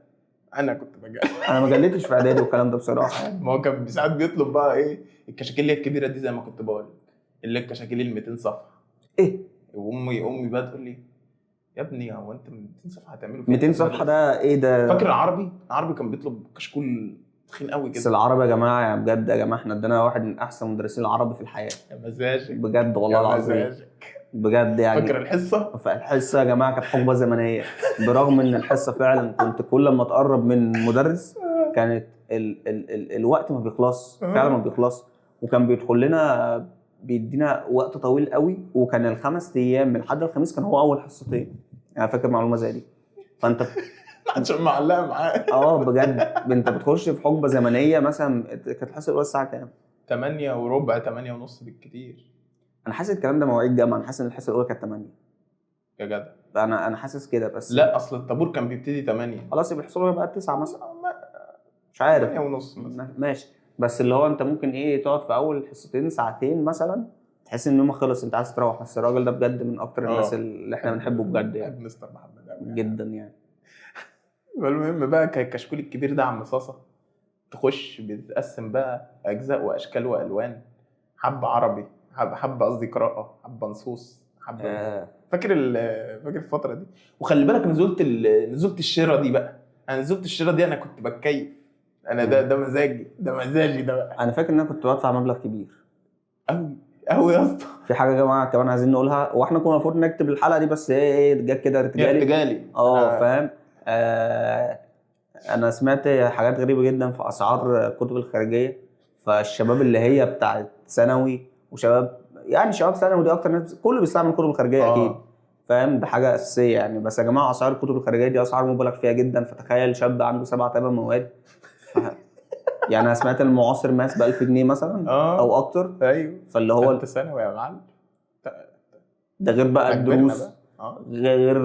انا كنت بجلد. انا ما جلدتش في اعدادي والكلام ده بصراحة يعني. ما هو كان ساعات بيطلب بقى ايه الكشاكيل الكبيرة دي زي ما كنت بقول، اللي الكشاكيل ال 200 صفحة. ايه؟ وامي بقى تقول لي يا ابني هو انت 200 صفحة هتعمله فين؟ 200 صفحة ده ايه ده؟ فاكر العربي؟ العربي كان بيطلب كشكول تخين قوي كده. بس العربي يا جماعة يعني بجد يا جماعة احنا ادينا واحد من احسن مدرسين العربي في الحياة. يا مزاجك بجد والله العظيم بجد يعني. فاكر الحصة؟ فالحصه يا جماعة كانت حقبة زمنية، برغم ان الحصة فعلا كنت كل ما تقرب من مدرس كانت ال ال ال الوقت ما بيخلص، فعلا ما بيخلص، وكان بيدخل لنا بيدينا وقت طويل قوي، وكان الخمس ايام من الحد الخميس كان هو اول حصتين. انا فاكر معلومة زي دي. فانت عشان معلقه معاه. بجد انت بتخش في حقبة زمنية. مثلا كانت الحصة الاولى الساعة كام؟ 8:15 8:30 بالكتير. انا حاسس الكلام ده مواعيد جامعه، انا حاسس ان الحصة الاولى كانت 8 يا جدع. انا حاسس كده بس. لا اصل الطابور كان بيبتدي 8. خلاص يبقى الحصة الاولى بقى 9 مثلا، مش عارف 8:30 مثلا. ماشي، بس اللي هو انت ممكن ايه تقعد في اول حصتين ساعتين مثلا تحس ان يومك خلص انت عايز تروح. بس الراجل ده بجد من اكتر الناس اللي احنا بنحبه بجد يعني. بحب مستر محمد قوي جدا يعني. المهم بقى الكشكول الكبير ده عم صاصه تخش بتتقسم بقى اجزاء واشكال والوان، حبه عربي، حبه قصدي قراءة، حبه نصوص، حبه فاكر الفترة دي. وخلي بالك نزلت الشيره دي بقى. انا نزلت الشيره دي انا كنت بتكيف. انا ده مزاجي، ده مزاجي ده بقى. انا فاكر ان انا كنت بدفع مبلغ كبير قوي. قوي يا اسطى. في حاجة يا جماعة كمان عايزين نقولها، واحنا كنا المفروض نكتب الحلقة دي بس ايه جت كده ارتجالي. ارتجالي. فاهم. انا سمعت حاجات غريبة جدا في اسعار الكتب الخارجية، فالشباب اللي هي بتاعت ثانوي وشباب يعني شباب ثانوي دي اكتر ناس كله بيستعمل الكتب الخارجية اكيد، فاهم، ده حاجة اساسية يعني. بس يا جماعة اسعار الكتب الخارجية دي اسعار مبالغ فيها جدا، فتخيل شاب عنده 7 8 مواد يعني انا سمعت المعاصر math ب 1000 جنيه مثلا او اكتر. ايوه، فاللي هو ثالثة ثانوي يا معلم، ده غير بقى الدروس، غير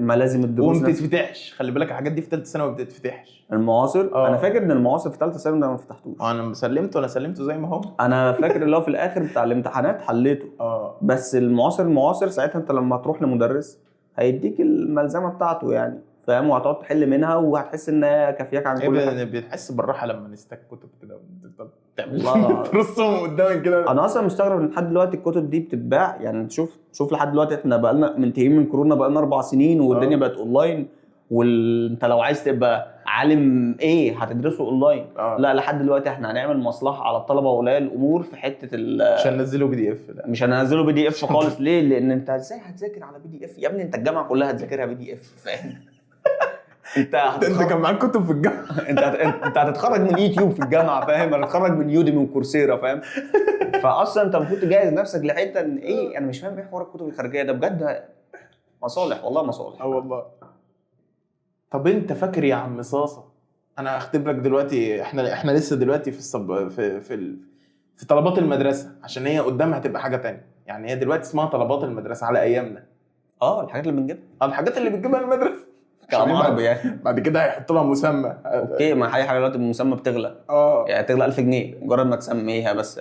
ملازم الدروس وما بتتفتحش. خلي بالك الحاجات دي في ثالثة ثانوي ما بتتفتحش. المعاصر انا فاكر ان المعاصر في ثالثة ثانوي ده ما فتحتوش. انا سلمته، انا سلمته زي ما هو. انا فاكر اللي هو في الاخر بتاع الامتحانات حليته. بس المعاصر ساعتها انت لما تروح لمدرس هيديك الملزمه بتاعته يعني، فاهم، وهتقعد تحل منها وهتحس ان هي كافياك عن كل حاجة. بتحس بالراحة لما نستك كتب كده وتفضل تعمل ترصهم قدامك كده. انا اصلا مستغرب ان لحد دلوقتي الكتب دي بتتباع يعني. شوف لحد دلوقتي احنا بقالنا منتهيين من كورونا، بقالنا 4 سنين والدنيا بقت اونلاين، وانت لو عايز تبقى عالم ايه هتدرسه اونلاين. لا لحد دلوقتي احنا هنعمل مصلحة على الطلبة واولياء الامور في حتة مش هننزله PDF. لا مش هننزله PDF خالص. ليه؟ لان انت ازاي هتذاكر على PDF يا ابني؟ انت الجامعة كلها هتذاكرها PDF، فاهم؟ انت كان معاك كتب في الجامعة. انت هتتخرج من يوتيوب في الجامعة، فاهم؟ هتتخرج من Udemy و Coursera، فاهم؟ فاصلا انت المفروض تجهز نفسك لحته ان ايه. انا مش فاهم ايه حوار الكتب الخارجية ده بجد. مصالح والله، مصالح. والله. طب انت فاكر يا عم صاصه، انا هختبرك دلوقتي. احنا لسه دلوقتي في الصب... في في في طلبات المدرسة، عشان هي قدامها هتبقى حاجة تانية يعني. هي دلوقتي اسمها طلبات المدرسة على ايامنا. الحاجات اللي بنجيبها، الحاجات اللي بتجيبها المدرسة كلام عربي يعني. بعد كده هيحط لها مسمى. okay، ما اي حاجة دلوقتي بمسمى بتغلى. يعني تغلى 1000 جنيه مجرد ما تسميها بس.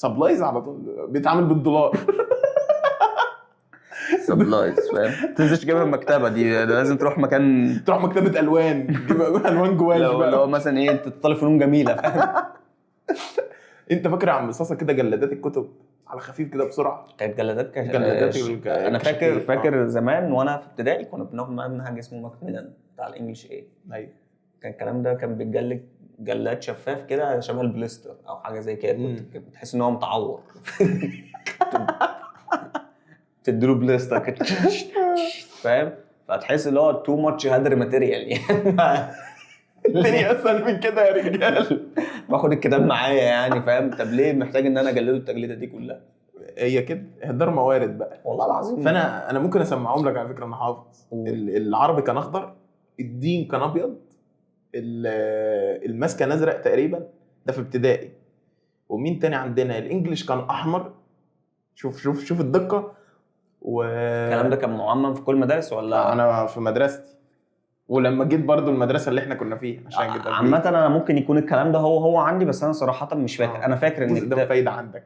supplies على طول بيتعامل بالدولار. supplies، فاهم؟ تنزلش تجيبها من المكتبة دي، لازم تروح مكان، تروح مكتبه الوان، تجيب الوان جواش بقى. لو مثلا ايه، انت تطالب فنون جميلة، فاهم؟ انت فاكر يا عم صاصه كده جلادات الكتب على خفيف كده بسرعة؟ كانت جلادات انا فاكر زمان وانا في ابتدائي كنا بناخد منهج اسمه ماكميلان بتاع ال English ايه. ايوه، كان الكلام ده كان بيتجلد جلاد شفاف كده شبه ال blister او حاجة زي كده، كنت بتحس ان هو متعور. تديله blister كده، فاهم؟ فتحس ان هو too much هدر material يعني. الدنيا اسهل من كده يا رجال. باخد الكتاب معايا يعني، فاهم؟ طب ليه محتاج ان انا اجلده التجليده دي كلها؟ هي كده اهدار موارد بقى والله العظيم. فانا ممكن اسمعهم لك على فكرة، انا حافظ. العربي كان اخضر، الدين كان ابيض، ال math كان ازرق تقريبا، ده في ابتدائي. ومين تاني عندنا؟ ال English كان احمر. شوف شوف شوف الدقة. الكلام ده كان معمم في كل مدارس ولا؟ انا في مدرستي، ولما جيت برضو المدرسة اللي احنا كنا فيها عشان جيت. عامة انا ممكن يكون الكلام ده هو عندي، بس انا صراحة مش فاكر. انا فاكر ان ده فايده عندك.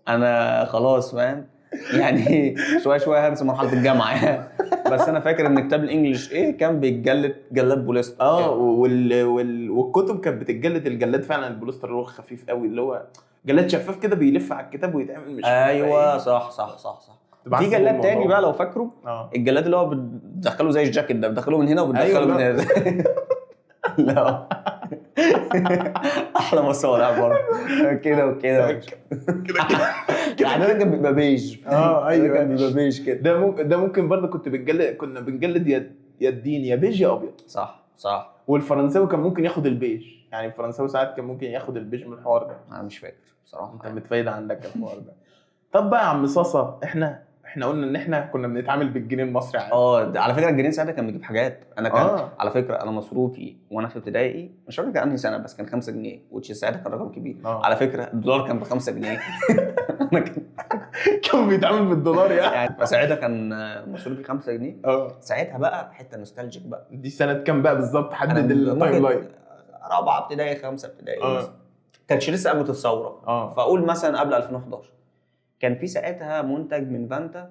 انا خلاص فاهم يعني، شوية شوية هنسى مرحلة الجامعة يعني. بس انا فاكر ان كتاب ال English ايه كان بيتجلد جلاد بوليستر. والكتب كانت بتتجلد الجلاد فعلا البوليستر اللي هو خفيف قوي، اللي هو جلاد شفاف كده بيلف على الكتاب ويتعمل. مش ايوه صح صح صح صح. في جلاد تاني بقى لو فاكره، الجلاد اللي هو بتدخله زي الجاكيت ده، بتدخله من هنا وبتدخله من هنا. لا احلى مصالح برضه كده وكده كده كده. يعني ده كان بيبقى بيج. ايوه كان بيبقى بيج كده. ده ممكن برضه كنت بنجلد، كنا بنجلد يا الدين يا بيج يا ابيض. صح صح. والفرنساوي كان ممكن ياخد البيج يعني، الفرنساوي ساعات كان ممكن ياخد البيج من الحوار ده. انا مش فاكر بصراحة. انت متفايد عندك الحوار ده. طب بقى يا عم صاصه، احنا قلنا ان احنا كنا بنتعامل بالجنيه المصري عادي. على فكرة الجنيه ساعتها كان بيجيب حاجات. انا كان على فكرة انا مصروفي وانا في ابتدائي مش فاكر كان انهي سنة، بس كان 5 جنيه، which ساعتها كان رقم كبير. على فكرة الدولار كان ب 5 جنيه. انا كان بيتعامل بالدولار يعني. فساعتها كان مصروفي 5 جنيه. ساعتها بقى حتة nostalgic بقى. دي سنة كام بقى بالظبط؟ حدد ال timeline. رابعه ابتدائي، 5 ابتدائي مثلا. كانتش لسه قبل الثورة. فاقول مثلا قبل 2011 كان في ساعتها منتج من فانتا،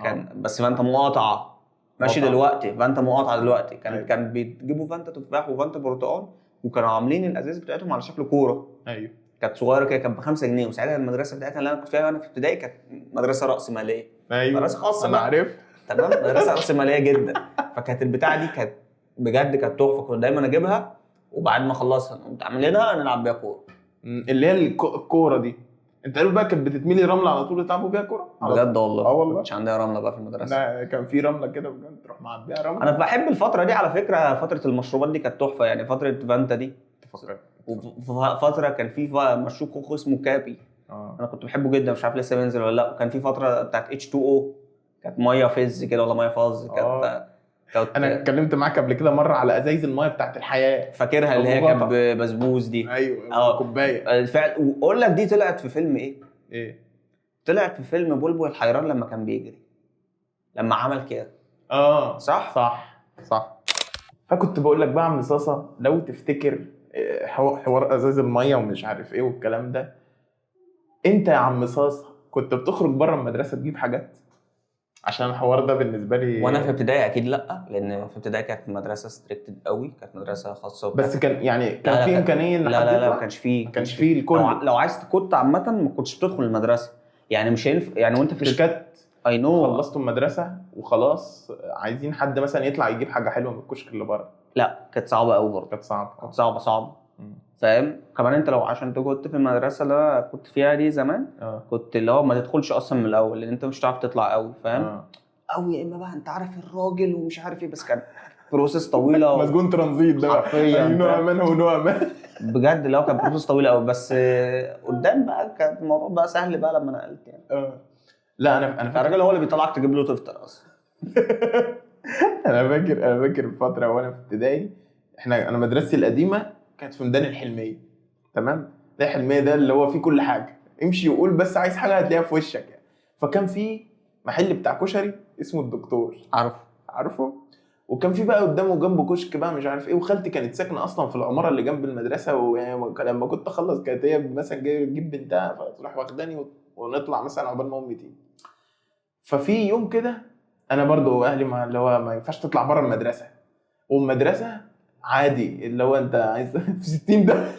كان بس فانتا مقاطعه ماشي دلوقتي، فانتا مقاطعه دلوقتي. كان بيجيبوا فانتا تفاح وفانتا برتقال، وكانوا عاملين الازاز بتاعتهم على شكل كورة. ايوه، كانت صغيرة كده، كانت ب 5 جنيه. وساعتها المدرسة بتاعتها اللي انا كنت فيها وانا في ابتدائي كانت مدرسه راسمالية. ايوه، مدرسه خاصة انا عارف. تمام، مدرسه راسمالية جدا. فكانت البتاعه دي كانت بجد كانت تحفة، كنت دايما اجيبها وبعد ما اخلصها نقوم عاملينها نلعب بيها كورة. اللي هي الكورة دي. انت عارف بقى كانت بتتملي رملة على طول يلعبوا بيها كورة. بجد والله. اه والله. مش عندها رملة بقى في المدرسة. لا كان في رملة كده بجد تروح معبيها رملة. انا بحب الفترة دي على فكرة، فترة المشروبات دي كانت تحفة يعني، فترة فانتا دي. تفكر. وفترة كان في مشروب خوخ اسمه كابي. انا كنت بحبه جدا، مش عارف لسه بينزل ولا لا. وكان في فترة بتاعت H2O، كانت مية fizz كده ولا مية فاز كانت. انا اتكلمت معاك قبل كده مرة على ازايز المية بتاعت الحياة، فاكرها اللي هي كانت بسبوس دي. ايوه كوباية فعلا. واقول لك دي طلعت في فيلم ايه؟ ايه؟ طلعت في فيلم بلبل الحيران لما كان بيجري، لما عمل كده. صح صح صح. فكنت بقول لك بقى عم صاصه، لو تفتكر حوار ازايز المية ومش عارف ايه والكلام ده، انت يا عم صاصه كنت بتخرج بره المدرسة تجيب حاجات؟ عشان الحوار ده بالنسبة لي وانا في ابتدائي اكيد لا، لان في ابتدائي كانت مدرسه stricted قوي، كانت مدرسه خاصة. بس كان يعني كان في امكانية ان لا لا لا ما كانش فيه، ما كانش فيه الكل. لو عايز كنت عامة ما كنتش بتدخل المدرسة يعني، مش هينفع يعني وانت في مش كانت I know خلصتوا المدرسة وخلاص عايزين حد مثلا يطلع يجيب حاجة حلوة من الكشك اللي بره. لا كانت صعبة قوي برضه، كانت صعبة، كانت صعبة. فاهم؟ كمان انت لو عشان كنت في المدرسة اللي انا كنت فيها دي زمان، كنت اللي هو ما تدخلش اصلا من الاول لان انت مش هتعرف تطلع قوي. فاهم؟ او يا اما بقى انت عارف الراجل ومش عارف ايه، بس كان process طويلة مسجون ترانزيت ده حرفيا، نوع من ونوع من بجد اللي هو كان process طويلة قوي. بس قدام بقى كان الموضوع بقى سهل بقى لما نقلت يعني. لا انا فاكر الراجل هو اللي بيطلعك تجيب له تفطر اصلا. انا فاكر فترة وانا في ابتدائي، انا مدرستي القديمة كانت في ميدان الحلميه، تمام؟ ده الحلميه ده اللي هو فيه كل حاجة، امشي وقول بس عايز حاجة هتلاقيها في وشك يعني. فكان في محل بتاع كشري اسمه الدكتور، عارفه؟ وكان في بقى قدامه جنبه كشك بقى مش عارف ايه، وخالتي كانت ساكنة اصلا في العمارة اللي جنب المدرسة، ولما كنت اخلص كانت هي مثلا جاية تجيب بنتها فتروح واخداني ونطلع مثلا عقبال ما امي تيجي. ففي يوم كده انا برضو اهلي ما اللي هو ما ينفعش تطلع بره المدرسة، والمدرسة عادي اللي هو انت عايز في 60 داهية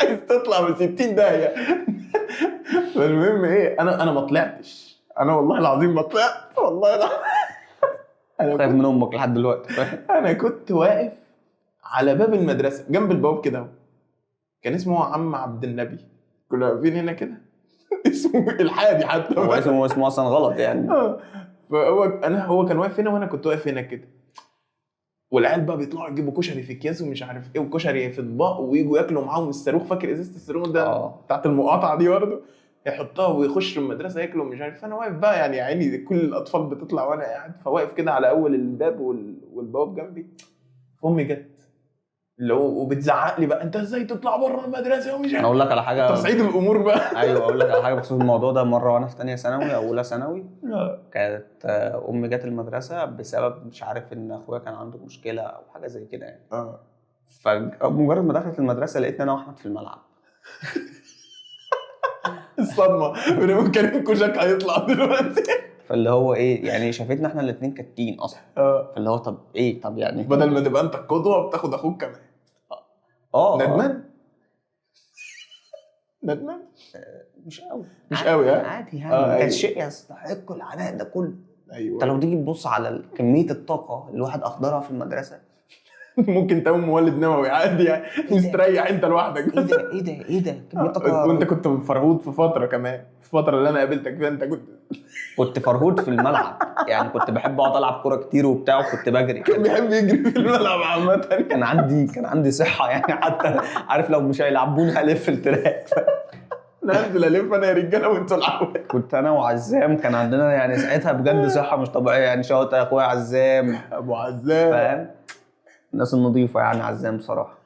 عايز تطلع من 60 داهية. فالمهم ايه، انا ما طلعتش، انا والله العظيم ما طلعت، والله العظيم. انا خايف من امك لحد دلوقتي. انا كنت واقف على باب المدرسة جنب البواب كده، كان اسمه عم عبد النبي، كنا واقفين هنا كده اسمه الحادي حتى هو اسمه اصلا غلط يعني. فهو هو كان واقف هنا وانا كنت واقف هنا كده، والعيال بقى بيطلعوا يجيبوا كشري في اكياس ومش عارف ايه وكشري في اطباق ويجوا ياكلوا معاهم الصاروخ. فاكر ازازة الصاروخ ده بتاعت المقاطعة دي برضه، يحطها ويخشوا المدرسة ياكلوا مش عارف. فانا واقف بقى يعني عيني كل الاطفال بتطلع وانا قاعد، فواقف كده على اول الباب والبواب جنبي. امي جت اللي هو وبتزعق لي بقى، انت ازاي تطلع بره المدرسة ومش عارف. اقول لك على حاجة، تصعيد الامور بقى. ايوه اقول لك على حاجة بخصوص الموضوع ده. مرة وانا في ثانية ثانوي او اولى ثانوي، كانت امي جت المدرسة بسبب مش عارف ان اخويا كان عنده مشكلة او حاجة زي كده يعني. فمجرد ما دخلت المدرسة لقيتني انا واحمد في الملعب. الصدمة من كريم كوشك هيطلع دلوقتي. فاللي هو ايه يعني، شافتنا احنا الاثنين كتين اصلا. فاللي هو طب ايه، طب يعني بدل ما تبقى انت القدوة بتاخد اخوك كمان. ندمان؟ ندمان؟ مش قوي، مش قوي. عادي يعني، ما كانش شيء يستحق العناء ده كله. ايوه انت لو تيجي تبص على كمية الطاقة اللي الواحد اخدرها في المدرسة ممكن تقوم مولد نووي عادي يعني، مستريح انت لوحدك. ايه ده ايه ده ايه ده كمية طاقة. وانت كنت فرهود في فترة كمان، في الفترة اللي انا قابلتك فيها انت كنت فرهود في الملعب يعني، كنت بحب اقعد العب كورة كتير وبتاع، وكنت بجري. كان بيحب يجري في الملعب عامة. كان عندي صحة يعني، حتى عارف لو مش هيلعبوني هلف ال track. انا هنزل الف انا يا رجاله وانتوا العبوا. كنت انا وعزام كان عندنا يعني ساعتها بجد صحة مش طبيعية يعني. شاطئ يا اخويا عزام، ابو عزام، فاهم؟ الناس النظيفة يعني عزام بصراحة.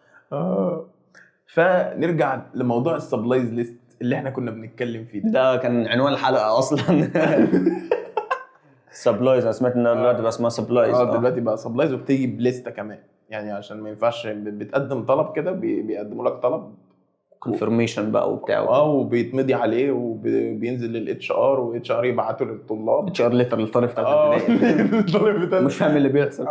فنرجع لموضوع ال supplies list اللي احنا كنا بنتكلم فيه ده كان عنوان الحلقة اصلا. supplies، انا سمعت ان دلوقتي بقى اسمها supplies. دلوقتي بقى supplies، وبتيجي بليسته كمان يعني، عشان ما ينفعش بتقدم طلب كده، بيقدموا لك طلب confirmation بقى وبتاع، وبيتمضي عليه وبينزل لل HR، و HR يبعته للطلاب. HR letter للطالب بتاع الابتدائي مش فاهم اللي بيحصل.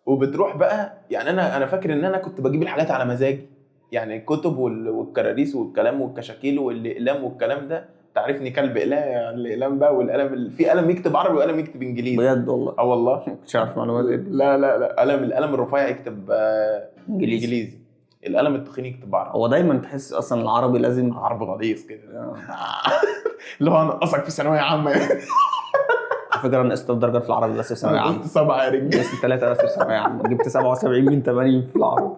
وبتروح بقى يعني. انا فاكر ان انا كنت بجيب الحاجات على مزاجي يعني، الكتب والكراريس والكلام والكشاكيل والاقلام والكلام ده. تعرفني كلب اقلام، الاقلام بقى والقلم، في قلم يكتب عربي وقلم يكتب انجليزي. بجد والله؟ والله مش عارف معلومة زي دي. لا لا لا، قلم القلم الرفيع يكتب انجليزي، القلم التخين يكتب عربي. هو دايما تحس اصلا العربي لازم عربي غليظ كده اللي هو انقصك في ثانوية عامة. على فكرة انا نقصت درجات في العربي بس في ثانوية عامة. قلت 7 يا رجاله. نقصت 3 بس في ثانوية عامة، جبت 77 من 80 في العربي.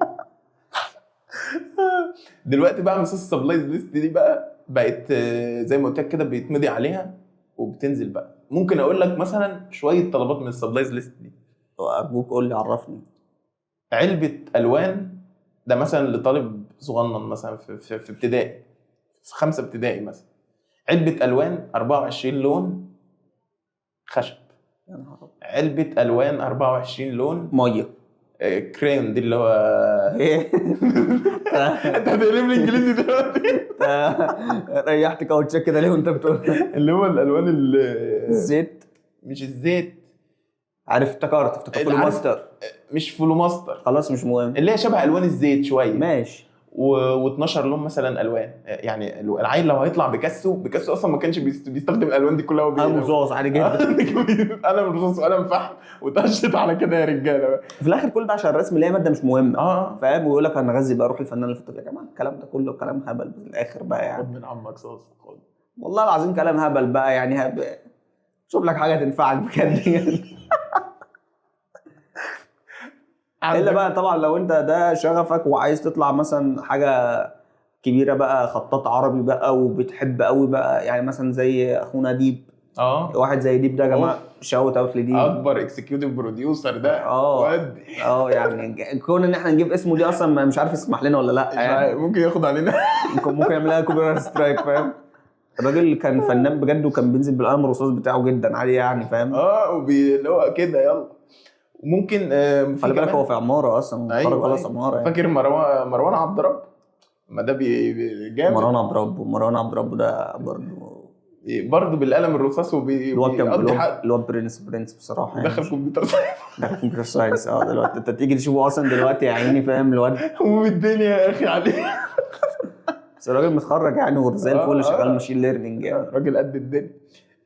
دلوقتي بقى مسلسل supplies list دي بقى بقت زي ما قلت لك كده بيتمضي عليها وبتنزل بقى. ممكن اقول لك مثلا شوية طلبات من ال supplies list دي. ارجوك قول لي، عرفني. علبة الوان، ده مثلا لطالب صغنن مثلا في ابتدائي، في 5 ابتدائي مثلا، علبة الوان 24 لون خشب. يا نهار أبيض. علبة الوان 24 لون مية crayon دي اللي هو ايه؟ انت هتقلب لي انجليزي دلوقتي. ريحت كاوتشات كده ليه وانت بتقول اللي هو الالوان الزيت؟ مش الزيت. عارف، افتكرت فلو ماستر. مش فلوماستر، خلاص مش مهم، اللي هي شبه الوان الزيت شوية. ماشي. و12 لون مثلا الوان، يعني العيل لو هيطلع بيكاسو اصلا ما كانش بيستخدم الالوان دي كلها. قلم رصاص عادي جدا، قلم رصاص وقلم فحم وتشط على كده يا رجاله. في الاخر كل ده عشان الرسم اللي هي مادة مش مهمة، فاهم؟ ويقول لك انا غزي بقى روح الفنان اللي في الطب. يا جماعة الكلام ده كله كلام هبل في الاخر بقى يعني. خد من عمك صاص، خد والله العظيم كلام هبل بقى يعني. شوف لك حاجة تنفعك بجد يعني. الا بقى طبعا لو انت ده شغفك وعايز تطلع مثلا حاجة كبيرة بقى، خطاط عربي بقى وبتحب قوي بقى، يعني مثلا زي اخونا ديب. واحد زي ديب ده يا جماعة، shout out لديب، اكبر executive producer ده. يعني كون ان احنا نجيب اسمه دي اصلا مش عارف يسمح لنا ولا لا يعني. ممكن ياخد علينا، ممكن يعملها copyright strike، فاهم؟ الراجل كان فنان بجد، وكان بينزل بالقلم الرصاص بتاعه جدا عادي يعني، فاهم؟ اللي هو كده يلا. ممكن خلي بالك هو في عمارة اصلا. أيوة، خلاص عمارة يعني. فاكر مروان عبد رب؟ ما ده جامد. مروان عبد رب، ومروان عبد رب ده برضه بالقلم الرصاص وبيقضي حق. الواد برنس بصراحة يعني. دخل computer science. دخل computer science. دلوقتي انت تيجي تشوفه اصلا دلوقتي يا عيني، فاهم؟ الواد والدنيا يا اخي عليه. بس الراجل متخرج يعني وزي الفل، شغال machine learning يعني. راجل قد الدنيا.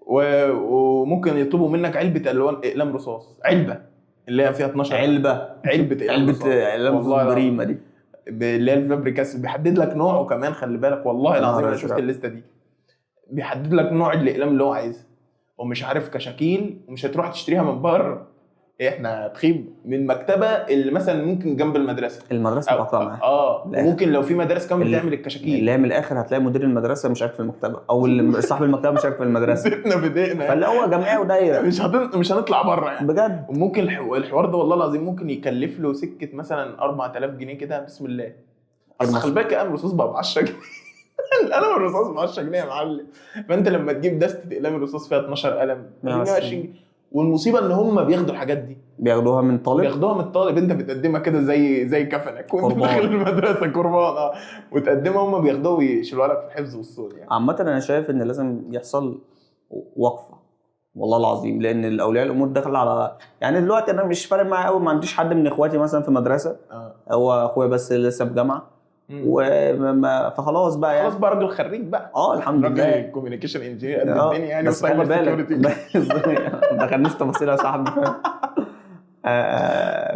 وممكن يطلبوا منك علبة الوان اقلام رصاص، علبة اللي هي فيها 12 علبة اقلام رصاص بريمه دي اللي هي ال Faber-Castell. بيحدد لك نوعه كمان، خلي بالك والله العظيم انا شفت الليستة دي، بيحدد لك نوع الاقلام اللي هو عايزها، ومش عارف كشاكيل، ومش هتروح تشتريها من بره، احنا تخيب من مكتبه اللي مثلا ممكن جنب المدرسة. المدرسة بتقطع معاها. ممكن لو في مدارس كمان بتعمل الكشاكيل اللي هي من الاخر هتلاقي مدير المدرسة مش عارف في المكتبة، او اللي صاحب المكتبة مش عارف في المدرسة. زيتنا في دقنا، فاللي هو جمعية ودايره، مش هنطلع بره يعني بجد. وممكن الحوار ده والله العظيم ممكن يكلف له سكة مثلا 4000 جنيه كده بسم الله. بس خلي بالك قلم الرصاص بقى ب 10 جنيه. القلم الرصاص ب 10 جنيه يا معلم. فانت لما تجيب دستة اقلام الرصاص فيها 12 قلم 120 جنيه. والمصيبة ان هم بياخدوا الحاجات دي، بياخدوها من الطالب، بياخدوها من الطالب. انت بتقدمها كده زي كفنك وانت داخل المدرسة قربان، وتقدمها هم بياخدوها ويشيلوها لك في الحفظ والصون يعني. عامة انا شايف ان لازم يحصل وقفه والله العظيم، لان الاولياء الامور داخله على يعني دلوقتي انا مش فارق معايا قوي، ما عنديش حد من اخواتي مثلا في مدرسه، هو اخويا بس لسه في جامعه، فخلاص بقى يعني. خلاص بقى راجل خريج بقى. الحمد لله، راجل communication engineer قد الدنيا يعني، بس خلي بالك ما دخلنيش تفاصيل يا صاحبي، فاهم؟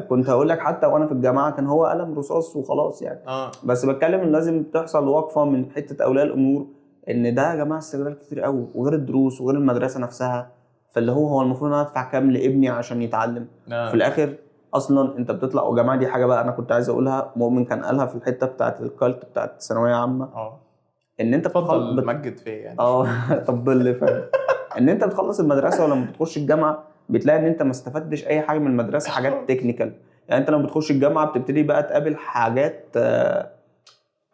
كنت هقول لك حتى وانا في الجامعة كان هو قلم رصاص وخلاص يعني. بس بتكلم ان لازم تحصل وقفه من حتة اولياء الامور، ان ده يا جماعة استغلال كتير قوي، وغير الدروس وغير المدرسة نفسها. فاللي هو المفروض انا ادفع كام لابني عشان يتعلم؟ في الاخر اصلا انت بتطلع. وجماعه دي حاجة بقى انا كنت عايز اقولها، مؤمن كان قالها في الحتة بتاعه ال cult بتاعه الثانوية عامة، ان انت بتفضل مجد فيا يعني. طب اللي فاهم ان انت بتخلص المدرسة ولما بتخش الجامعة بتلاقي ان انت ما استفدتش اي حاجة من المدرسة، حاجات technical يعني. انت لما بتخش الجامعة بتبتدي بقى تقابل حاجات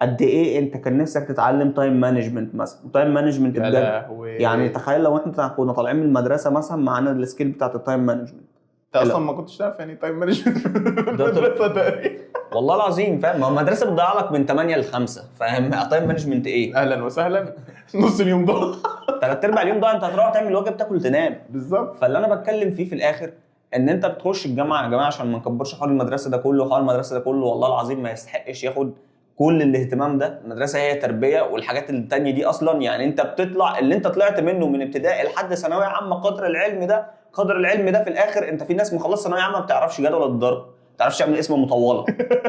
قد ايه انت كان نفسك تتعلم time management مثلا. time management بجد يعني. تخيل لو احنا كنا طالعين من المدرسة مثلا معانا ال skill بتاعه ال time management. انت اصلا ما كنتش تعرف يعني time management المدرسة تقريبا. والله العظيم فاهم، ما المدرسة بتضيع لك من 8 ل 5، فاهم؟ time management ايه؟ اهلا وسهلا، نص اليوم ضاع، ثلاث ارباع اليوم ضاع، انت هتروح تعمل واجب تاكل تنام بالظبط. فاللي انا بتكلم فيه في الاخر ان انت بتخش الجامعة يا جماعة، عشان ما نكبرش حوار المدرسة ده كله. حوار المدرسة ده كله والله العظيم ما يستحقش ياخد كل الاهتمام ده. المدرسة هي تربيه، والحاجات التانية دي اصلا يعني انت بتطلع اللي انت طلعت منه من ابتدائي لحد ثانوية عامة، قدر العلم ده، قدر العلم ده في الاخر انت في ناس مخلص ثانوية عامة ما بتعرفش جدول الضرب، ما تعرفش تعمل اسم مطولة،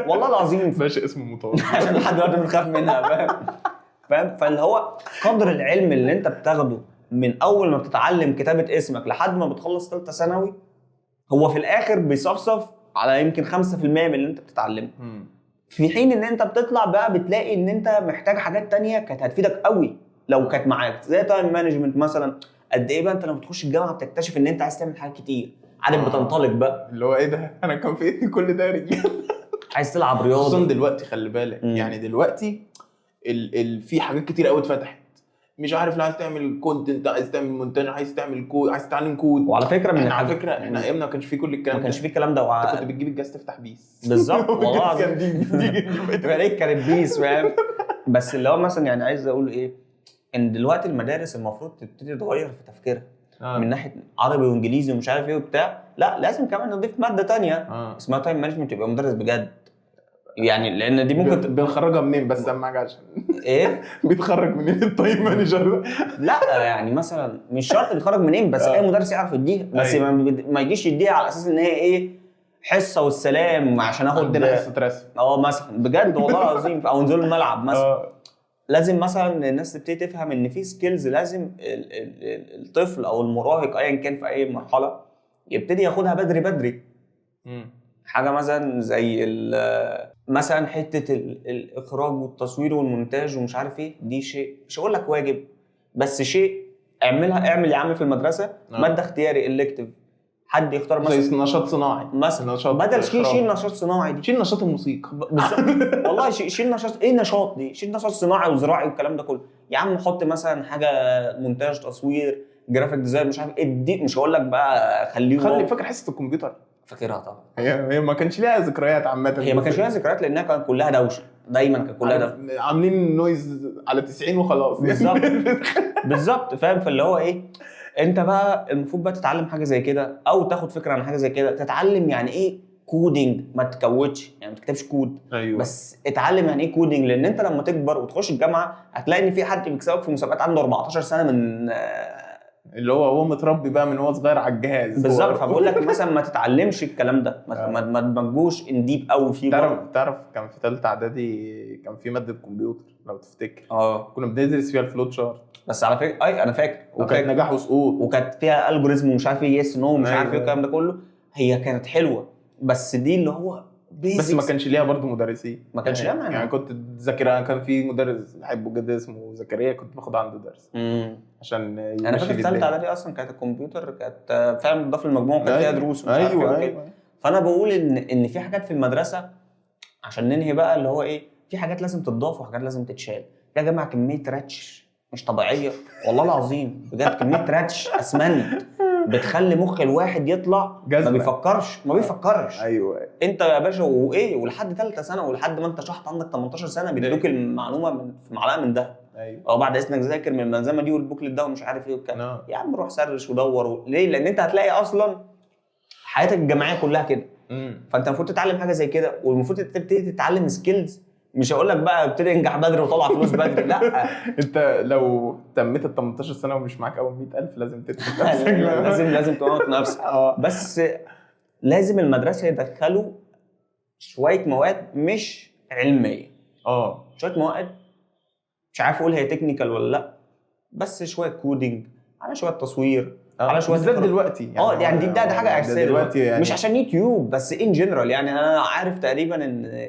والله العظيم. باشا اسمه مطول. عشان لحد دلوقتي بنخاف منها، فاهم؟ فاهم؟ فاللي هو قدر العلم اللي انت بتاخده من اول ما بتتعلم كتابه اسمك لحد ما بتخلص ثالثة ثانوي، هو في الاخر بيصفصف على يمكن 5% من اللي انت بتتعلمه. في حين ان انت بتطلع بقى بتلاقي ان انت محتاج حاجات تانية كانت هتفيدك قوي لو كانت معاك، زي time management مثلا. قد ايه بقى انت لما بتخش الجامعة بتكتشف ان انت عايز تعمل حاجات كتير، عارف؟ بتنطلق بقى. اللي هو ايه ده، انا كان في ايدي كل ده يا رجاله. عايز تلعب رياضة. خصوصا دلوقتي خلي بالك. يعني دلوقتي ال في حاجات كتير قوي اتفتحت، مش عارف، لا عايز تعمل content، عايز تعمل مونتاج، عايز تعمل كود، عايز تتعلم كود. وعلى فكرة من احنا على فكرة احنا ايامنا ما كانش فيه كل الكلام ما كانش ده. فيه الكلام ده. انت كنت بتجيب الجهاز تفتح PES. بالظبط، والله العظيم. كان دي يا ريت كانت PES، فاهم؟ بس اللي هو مثلا يعني عايز اقول ايه، ان دلوقتي المدارس المفروض تبتدي تغير في تفكيرها من ناحية عربي وانجليزي ومش عارف ايه وبتاع. لا، لازم كمان نضيف مادة تانية اسمها time management، يبقى مدرس بجد يعني، لان دي ممكن بنخرجها منين بس اهم حاجه؟ عشان ايه؟ بيتخرج منين ال time manager ده؟ لا يعني مثلا مش شرط بيتخرج منين، بس اي مدرس يعرف يديها، بس ما يجيش يديها على اساس ان هي ايه، حصة والسلام عشان اخد عندنا حصة رسم. مثلا بجد والله العظيم، او نزول الملعب مثلا. لازم مثلا الناس تبتدي تفهم ان في skills لازم الطفل او المراهق ايا كان في اي مرحلة يبتدي ياخدها بدري بدري. حاجة مثلا زي مثلا حتة الاخراج والتصوير والمونتاج ومش عارف ايه، دي شيء مش هقول لك واجب، بس شيء اعملها، اعمل يا عم في المدرسة مادة اختياري elective، حد يختار مثلا زي نشاط صناعي مثلا، نشاط بدل شيل إخراج. شيل نشاط صناعي دي. شيل نشاط الموسيقى. بالظبط والله، شيل نشاط، ايه نشاط دي؟ شيل نشاط صناعي وزراعي والكلام ده كله يا عم، حط مثلا حاجة مونتاج، تصوير، graphic design، مش عارف ايه دي. مش هقول لك بقى خليه خلي فاكر حصة الكمبيوتر؟ فاكرها طبعا. هي ما كانش ليها ذكريات عامه. هي ما كانش ليها ذكريات لانها كانت كلها دوشه، دايما كانت كلها دوشه. عاملين noise على 90 وخلاص. بالظبط بالظبط، فاهم؟ فاللي هو ايه، انت بقى المفروض بقى تتعلم حاجة زي كده، او تاخد فكرة عن حاجة زي كده، تتعلم يعني ايه coding، ما تكودش يعني ما تكتبش كود، بس اتعلم يعني ايه coding، لان انت لما تكبر وتخش الجامعة هتلاقي ان في حد بيكسبك في مسابقات عنده 14 سنة من اللي هو متربي بقى من هو صغير على الجهاز. بالظبط. فبقول لك مثلا ما تتعلمش الكلام ده، ما تجوش in deep قوي فيه. تعرف كان في ثالثة اعدادي كان في مادة كمبيوتر لو تفتكر، كنا بندرس فيها ال flow chart. بس على فكرة اي انا فاكر، وكانت نجاح وسقوط، وكانت فيها algorithm ومش عارف ايه، yes no ومش عارف ايه الكلام ده كله. هي كانت حلوة، بس دي اللي هو بس ما كانش ليها برضه مدرسين. ما كانش ليها معنى. يعني كنت تذاكرها. كان في مدرس بحبه جدا اسمه زكريا، كنت باخد عنده درس عشان انا فاكر في ثالثة اعدادي اصلا كانت الكمبيوتر كانت فعلا بتضاف للمجموع، وكانت فيها دروس ومش عارف ايه. فانا بقول ان في حاجات في المدرسة، عشان ننهي بقى، اللي هو ايه، في حاجات لازم تتضاف وحاجات لازم تتشال. يا جماعة كمية راتش مش طبيعية والله العظيم بجد، كمية راتش اسمنت بتخلي مخ الواحد يطلع جزمة. ما بيفكرش، ما بيفكرش. انت يا باشا وايه، ولحد ثالثة سنة ولحد ما انت شحط عندك 18 سنة بيدوك المعلومة من في معلقه من ده. او بعد اذنك ذاكر من الملزمه دي وال booklet ده ومش عارف ايه والكلام. يا عم روح search ودور ليه؟ لان انت هتلاقي اصلا حياتك الجامعية كلها كده. فانت المفروض تتعلم حاجة زي كده، والمفروض تبتدي تتعلم skills. مش هقول لك بقى ابتدي انجح بدري وطلع فلوس بدري، لا. انت لو تميت ال 18 سنة ومش معاك اول 100,000 لازم تدفن نفسك. لازم تموت نفسك. بس لازم المدرسة يدخلوا شوية مواد مش علمية. شوية مواد مش عارف اقول هي technical ولا لا، بس شوية coding على شوية تصوير على شوية بالذات دلوقتي. يعني يعني دي ده حاجة اساسية دلوقتي يعني، مش عشان يوتيوب بس in general. يعني انا عارف تقريبا ان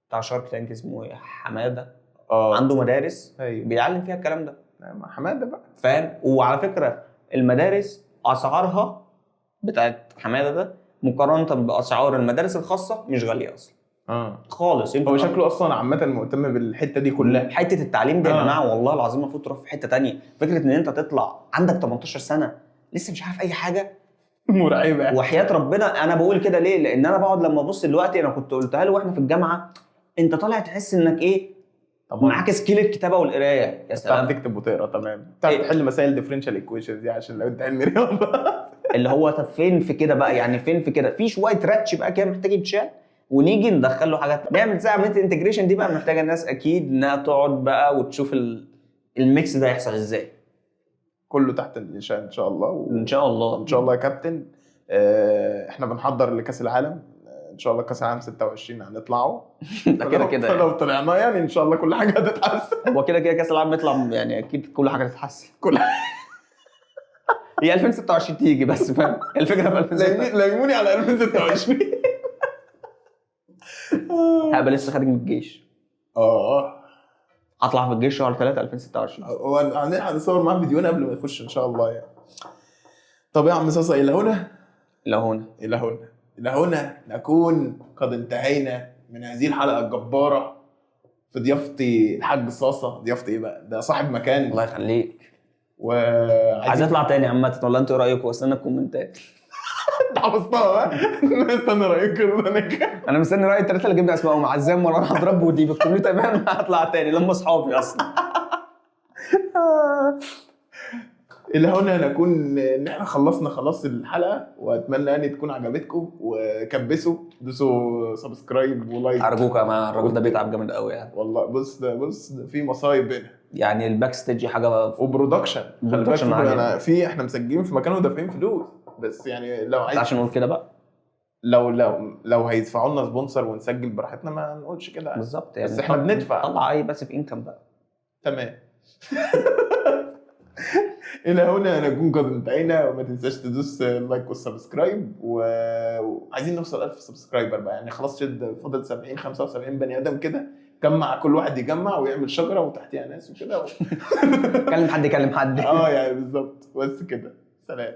بتاع Shark Tank اسمه ايه، حمادة، عنده مدارس بيعلم فيها الكلام ده. حمادة بقى، فاهم؟ وعلى فكرة المدارس اسعارها بتاعت حمادة ده مقارنة باسعار المدارس الخاصة مش غالية اصلا خالص. هو شكله اصلا عامة مهتم بالحتة دي كلها، حتة التعليم دي يا جماعة والله العظيم المفروض تروح في حتة ثانية. فكرة ان انت تطلع عندك 18 سنة لسه مش عارف اي حاجة مرعبة وحياه ربنا. انا بقول كده ليه؟ لان انا بقعد لما ابص دلوقتي، انا كنت قلتها له واحنا في الجامعة، انت طالع تحس انك ايه، معاك skill الكتابة والقرايه. يا سلام، بتعرف تكتب وتقرا تمام، بتعرف تحل مسائل differential equations دي عشان لو انت علمي رياضة. اللي هو طب فين في كده بقى؟ يعني فين في كده؟ في شوية راتش بقى كده محتاج يتشال، ونيجي ندخل له حاجات، نعمل زي عملية ال integration دي بقى. محتاجه الناس اكيد انها تقعد بقى وتشوف ال mix ده هيحصل ازاي. كله تحت الانشاء ان شاء الله. ان شاء الله ان شاء الله يا كابتن. احنا بنحضر لكاس العالم. ان شاء الله كاس العالم 26 هنطلعه. ده كده كده فلو يعني. طلعنا يعني ان شاء الله كل حاجة هتتحسن. هو كده كده كاس العالم يطلع، يعني اكيد كل حاجة تتحسن. كل هي 2026 تيجي بس، فاهم الفكرة؟ في 2026 ليموني على 2026. هبقى لسه خارج من الجيش. هطلع في الجيش شهر 3 2026. هو هنلحق نصور معاه فيديوهين قبل ما يخش ان شاء الله يعني. طب يا عم صاصا، الى هنا. الى هنا. الى هنا، الى هنا نكون قد انتهينا من هذه الحلقة الجبارة في ضيافتي الحاج صاصا. ضيافتي ايه بقى؟ ده صاحب مكان. الله يخليك. وعايز عايز اطلع تاني عامه، ولا انتوا ايه رايكم؟ استنى الكومنتات. انت حفظتها بقى. استنى رايك. انا مستني راي الثلاثة اللي جبنا اسمائهم، عزام ومروان عبد رب ودي بيكتبوا لي تمام، هطلع تاني لما اصحابي اصلا. الى هنا نكون ان احنا خلصنا خلاص الحلقه، واتمنى ان تكون عجبتكم، وكبسوا دوسوا subscribe و like. ارجوك يا جماعه، الراجل ده بيتعب جامد قوي يعني. والله بص ده، بص ده في مصايب هنا. يعني ال backstage حاجة و production، خلي بالك. production عالي. انا في احنا مسجلين في مكان ودافعين فلوس، بس يعني لو عايز عشان نقول كده بقى. لو هيدفعوا لنا sponsor ونسجل براحتنا ما نقولش كده. بالظبط يعني. بس احنا بندفع. طلع اي passive income بقى. تمام. الى هنا نكون قد انتهينا، وما تنساش تدوس like وال subscribe، وعايزين نوصل 1000 subscriber بقى، يعني خلاص شد، فاضل 70 75 بني ادم كده. جمع، كل واحد يجمع ويعمل شجرة وتحتيها ناس وكده. كلم حد يكلم حد. اه يعني بالظبط. بس كده، سلام.